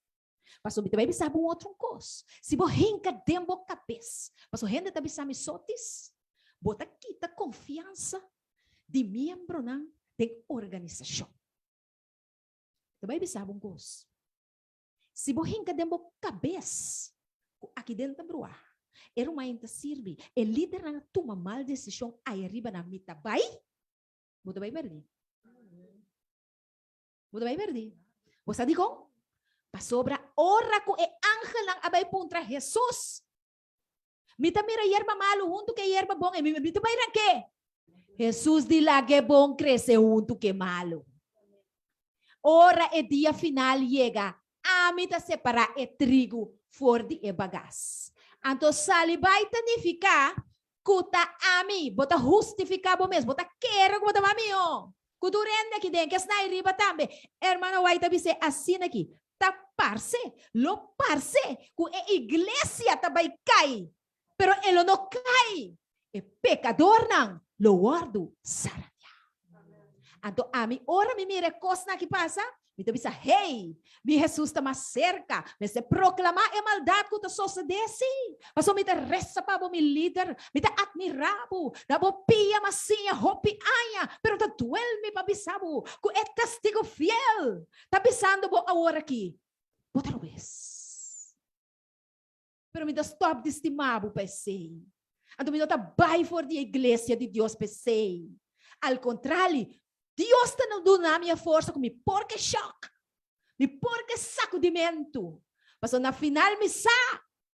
Pasobra mi ta bai bisa bo un otro kos. Si bo hinka den bo kabes, pasobra hende ta bisa mi sotis, bo ta kita konfiansa di miembronan den organisashon. Mi ta bai bisa bo un kos. Si bo hinka den bo kabes ku aki den ta bruá, e rumannan ta sirbi, e lidernan a tuma mal desishon ai ariba nan mi ta bai, bo ta bai pèrdí. Bo ta bai pèrdí. Bo sa dikon? Pasobra ora ku e angelnan a bai puntra Hesus, Mi ta mira yerba malu huntu ku e yerba bon, e mi ta bai rank'é. Hesus di laga e bon krese huntu ku e malu. Ora e dia final yega, ami ta separá e trigu for di e bagas. Anto sali bai ta nifiká ku ta ami, bo ta hustifiká bo mes, bo ta kere ku bo ta mami-o. Ku tur hende aki den, kesnan ei riba tambe. Hermano White ta bis'é asina aki, Ta parse, lo parse ku e iglesia ta bai kai, pero e lo no kai. E pekadornan lo wòrdu sarandiá. Anto ami, ora mi mira e kosnan aki pasa, Mi ta bisa, Hey, mi Hesus ta mas serka. Mester proklamá e maldat ku ta sosodé, sí. Pasobra mi ta resa pa bo, mi lider. Mi ta atmirá bo. Na bo pia m'a siña hopi aña, pero ta duel mi pa bisa bo ku e testigu fiel ta bisando bo aworakí, Bo ta robes. Pero mi ta stòp di stima bo pa esei. Anto mi no ta bai for di e iglesia di Dios pa esei. Al kontrali, Dios ta duna mi e forsa ku mi por ke shòk, mi por ke sakudimentu. Pasobra na final mi sa,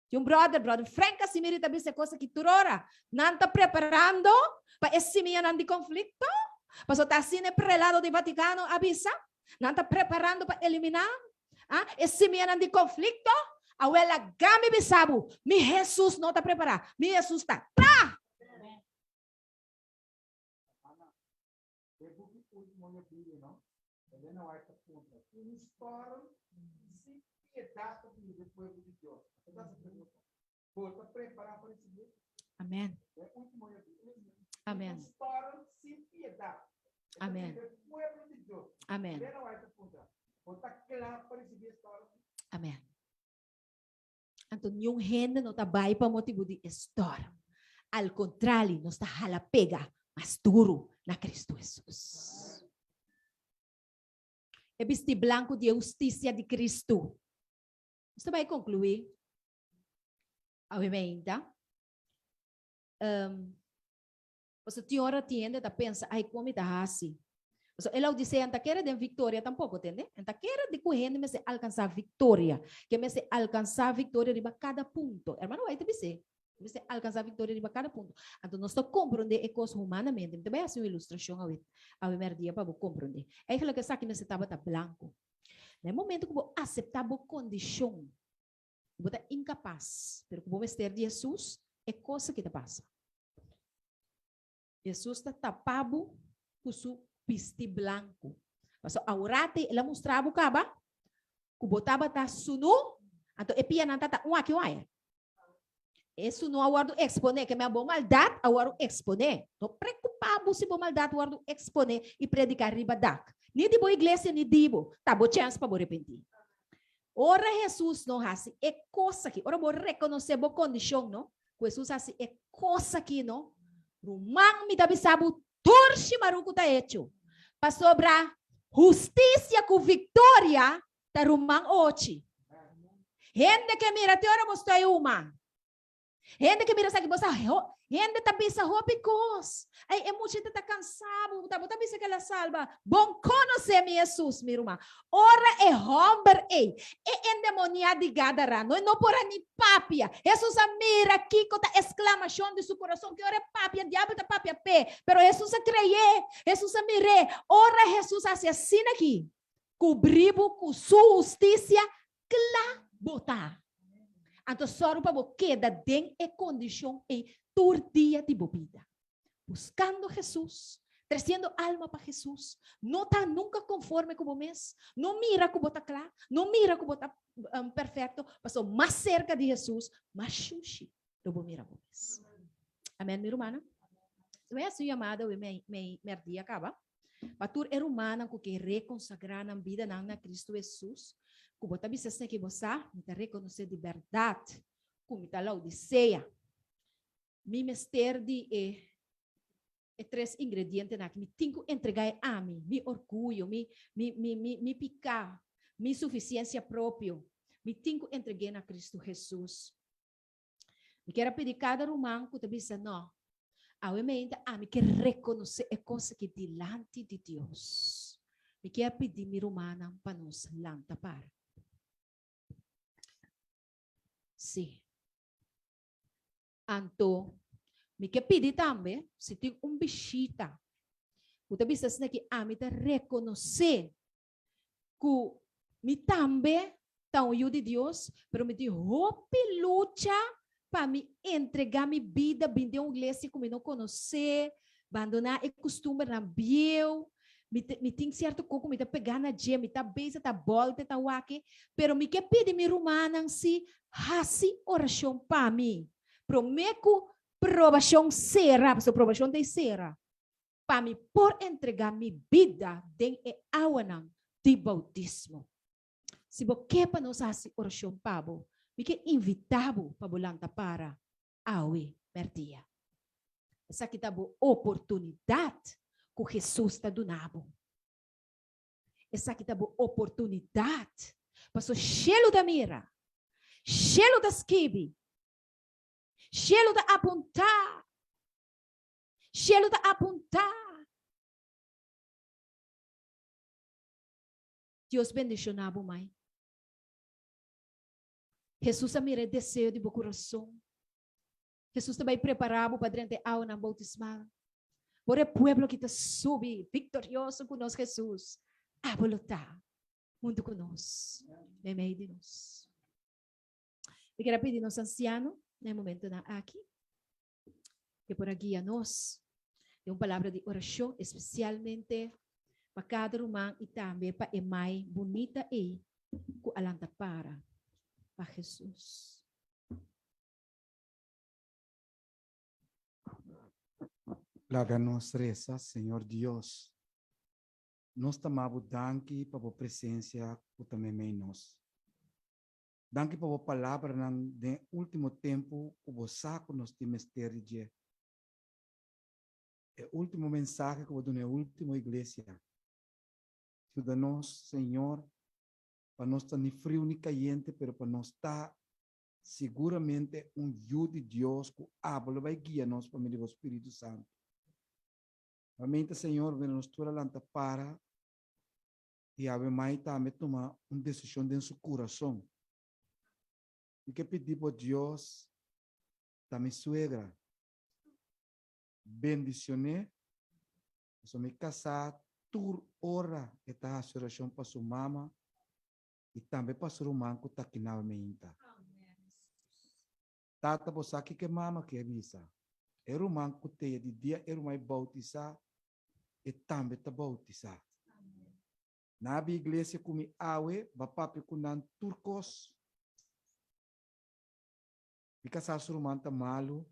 tin un bròder, bròder Frank Casimiri ta bisa e kos aki tur ora, nan ta preparando pa e simianan di konflikto, pasobra ta asina e prelado di Vatikano a bisa, Nan ta preparando pa eliminá e simianan di konflikto. Awel laga mi bisa bo, mi Hesus no ta prepará, mi Hesus ta kla! Amen. Amen. Amen. Amen. Amen. Anto niun hende no ta bai pa motibu di e storm. Al kontrali, nos ta hala pega mas duru na Kristu Hesus. E bisti blanku di e hustisia di Kristu. Nos ta bai konkluí awe meinta. Um, pasobra tin ora tin hende ta pensa, ai, kon mi ta hasi? Pasobra e Laodicea no ta kere den victoria tampoco, tende? E ta kere di ku hende mester alcansa victoria, ke mester alcansa victoria riba kada punto. Hermano White ta bis'é, mester alcansa victoria riba kada punto. Anto nos ta comprende e kos humanamente. Mi ta bai hasi un ilustracion awe, awe merdia pa bo comprende. Eigenlijk esaki mester tabata blanco. Na e momento ku bo aseptá bo kondishon, ku bo ta inkapas, pero ku bo mester di Hesus, E kos aki ta pasa. Jesus ta tapa bo ku su bisti blanku. Pasobra aworati el a mustra bo kaba ku bo tabata sunu, anto e pianan ta ta un aki un aya. E sunu a wòrdu eksponé, ke men bo maldat a wòrdu eksponé. No preokupá bo si bo maldat wòrdu eksponé i prediká riba dak. Ni di bo iglesia ni di bo. Ta bo chèns pa bo repentí. Ora Hesus no hasi e kos aki, ora bo rekonosé bo kondishon no, ku Hesus hasi e kos aki no, ruman mi ta bisa bo tur shimaru ku ta hecho. Pasobra hustisia ku viktoria ta ruman ochi. Hende ke mira te ora bo stoi uma. Hende ke mira sa ki bo sa hende ta bisa hopi kos. Ay e muchita ta kansa bo ta bo ta bisa ke la salba. Bon konosé mi Hesus mi ruman. Ora e hòmber ei e endemoniá di Gadara no e no por a ni papia. Hesus a mira kiko ta esklamashon di su kurason ki ora e papia diabel ta papia p'e. Pero Hesus a kreyé. Hesus a mir'é. Ora Hesus hasi asina aki Kubrí bo ku su hustisia kla bo ta. Anto sòru pa bo keda den e kondishon ei tur dia di bo bida. Buskando Hesus, tresiendo alma pa Hesus, no ta nunka konforme ku bo mes, no mira ku bo ta kla, no mira ku bo ta perfekto, pasobra mas serka di Hesus, mas shushi lo bo mira bo mes. Amen, mi rumannan. Mi a hasi un yamada awe mèrdia kaba. Pa tur e rumannan ku ke rekonsagrá nan bidanan na Kristu Hesus, ku bo ta bisa esaki bo sa, mi ta rekonosé di bèrdat ku mi ta Laodisea. Mi mester di e e tres ingredientenan aki. Mi tin ku entregá e ami, mi orguyo, mi mi mi mi mi piká, mi sufisiensia propio. Mi tin ku entreg'é na Kristu Hesus. Mi kier a pidi kada ruman ku ta bisa, No, awe meinta ami ke rekonosé e kos aki dilanti di Dios. Mi kier pidi mi rumannan pa nos lanta para. Sí. Anto, mi ke pidi tambe, si tin un bishita ku ta bisa asina ki ami ta rekonosé ku mi tambe ta un yu di Dios, pero mi tin hopi lucha pa mi entregá mi bida, bin den un iglesia ku mi no konosé, bandoná e kustumbernan bieu. Mi ta, mi tin sierto kos ku mi ta pegá na dje, mi ta bezig ta bòlta ta wak, pero mi ke pidi mi rumannan si hasi orashon pa mi promé ku probashon sera, pasobra probashon ta e sera. pa mi por entregá mi bida den e awanan di boutismo. Si bo ke pa nos hasi orashon pa bo, mi ke invitá bo pa bo lanta para awe mèrdia. Esaki ta bo oportunidat ku Hesus ta duna bo. Esaki ta bo oportunidat, pasobra shelu ta mira, shelu ta skibi, shelu ta apuntá. Shelu ta apuntá. Dios bendishoná bo, mai. Hesus a mira e deseo di bo kurason. Hesus ta bai prepará bo pa drenta e awanan boutismal. Por e pueblo ki ta subi viktorioso ku nos Hesus, abo lo ta huntu ku nos, meimei di nos. Mi kier a pidi nos ansiano na e momentonan aki. ke por a guia nos den un palabra di orashon espesialmente pa kada ruman i tambe pa e mai bunita ei ku a lanta para pa Hesus. Laga nos resa, Señor Dios, nos ta mabo danki pa bo presencia cu ta meimei nos. Danki pa bo palabranan den e último tempu ku bo sa ku nos tin mester di dje. E último mensahe ku bo duna e último iglesia. Yuda nos, Señor, pa nos ta ni friu ni kayente, pero pa nos ta siguramente un yu di Dios ku abo lo bai guia nos pa medio di bo Spiritu Santu. Nuevamente, Señor, mira nos tur a lanta para. I awe mai tambe tuma un desishon den su kurason. Mi ke pidi bo Dios ta mi suegra. Bendicion'é, pasobra mi kasá tur ora e ta hasi orashon pa su mama i tambe pa su ruman ku ta kinawe meinta. Tata, bo sa kiko e mama ke bisa. E ruman ku te di dia e ruman boutisá, e tambe ta boutisá. Na bi iglesia ku mi awe, ba papia ku nan tur kos. Mi kasá su ruman ta malu.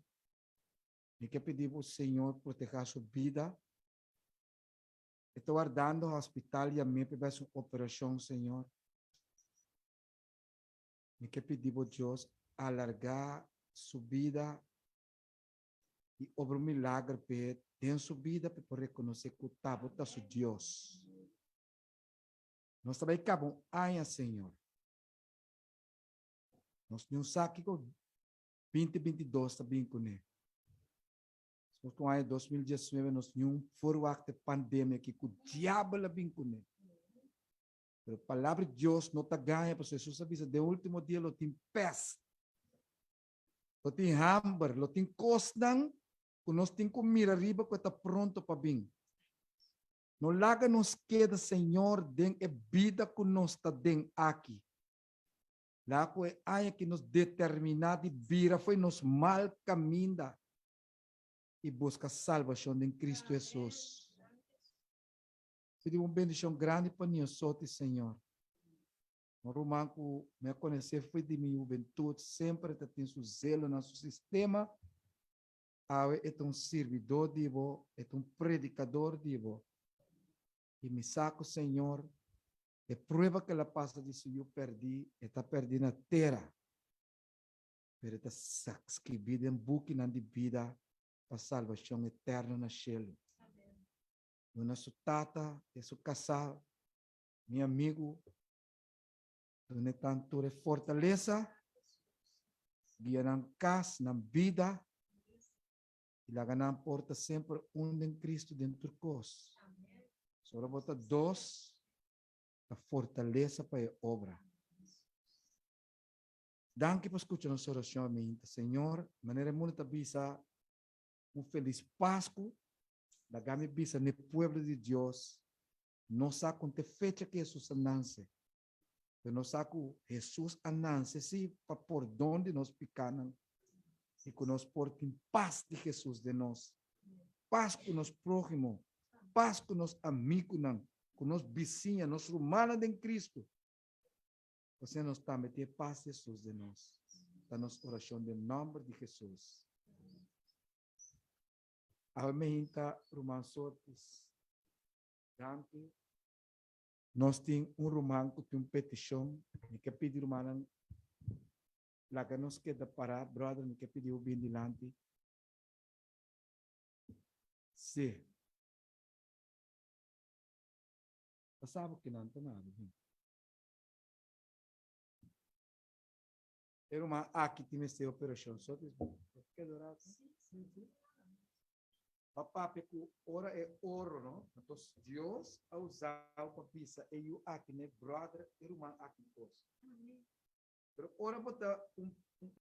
Mi ke pidi bo Señor protehá su bida. E ta wardando hospital i a mi pa su operashon, Señor. Mi ke pidi bo Dios alargá su bida i obra un milager p'e den su bida pa e por rekonosé ku ta bo ta su Dios. Nos ta bai kaba un aña, Señor. Nos niun sa kiko 2022 ta bin kuné. Nos ku aña 2019 nos niun forwakte pandemia ki ku diabel a bin kuné. Pero palabra di Dios no ta gaña, pasobra Jesus a bisa den último dia lo tin pest, lo tin hamber, lo tin kosnan ku nos tin ku mira riba ku e ta pronto pa bin. No laga nos keda, Señor, den e bida ku nos ta den aki. Laga ku e aña ki nos determiná di bira fo'i nos mal kaminda i buska salbashon den Kristu Hesus. Pidi un bendishon grandi pa niosoti, Señor. Un ruman ku mi a konosé fo'i di mi hubentut semper ta tin su zelo na su sistema. Awe e ta un sirbidó di bo, e ta un predikador di bo. I mi sa ku Señor, e prueba ku el a pasa di su yu pèrdí, e ta pèrdí na tera, pero e ta skribí den bukinan di bida pa salbashon eterno na shelu. Duna su tata i su kasá, mi amigu, duna e tantu e fortalesa, guia nan kas, nan bida, i laga nan por ta semper un den Cristo den tur kos. So ora bo ta dos, ta fortalesa pa e obra. Danki pa skucha nos orashon aminta. Señor, manera e mundu ta bisa un felis Pasku, laga mi bisa n'e pueblo di Dios, no sa kon te fecha ku Hesus a nanse, pero nos sa ku Hesus a nanse sí pa pordon di nos pikánan i ku nos por tin pas di Hesus den nos, pas ku nos próhimo, pas ku nos amigunan, ku nos bisiña, nos rumannan den Kristu. Pasina nos tambe tin e pas di Hesus den nos. Ta nos orashon den nòmber di Hesus. Awe mi hinta ruman Sotis. Danki. Nos tin un ruman ku tin un petishon. Mi ke pidi rumannan laga nos keda pará. Brother, mi ke pidi bo bin dilanti. Sí. Ta sa bo kinan ta nada bin. E ruman aki tin mester operashon. Sotis, bo keda rato? Pa papia ku ora e oro, no? Anto Dios a usao pa bisa e yu aki n'e brother, e ruman aki kos. Pero ora bo ta un.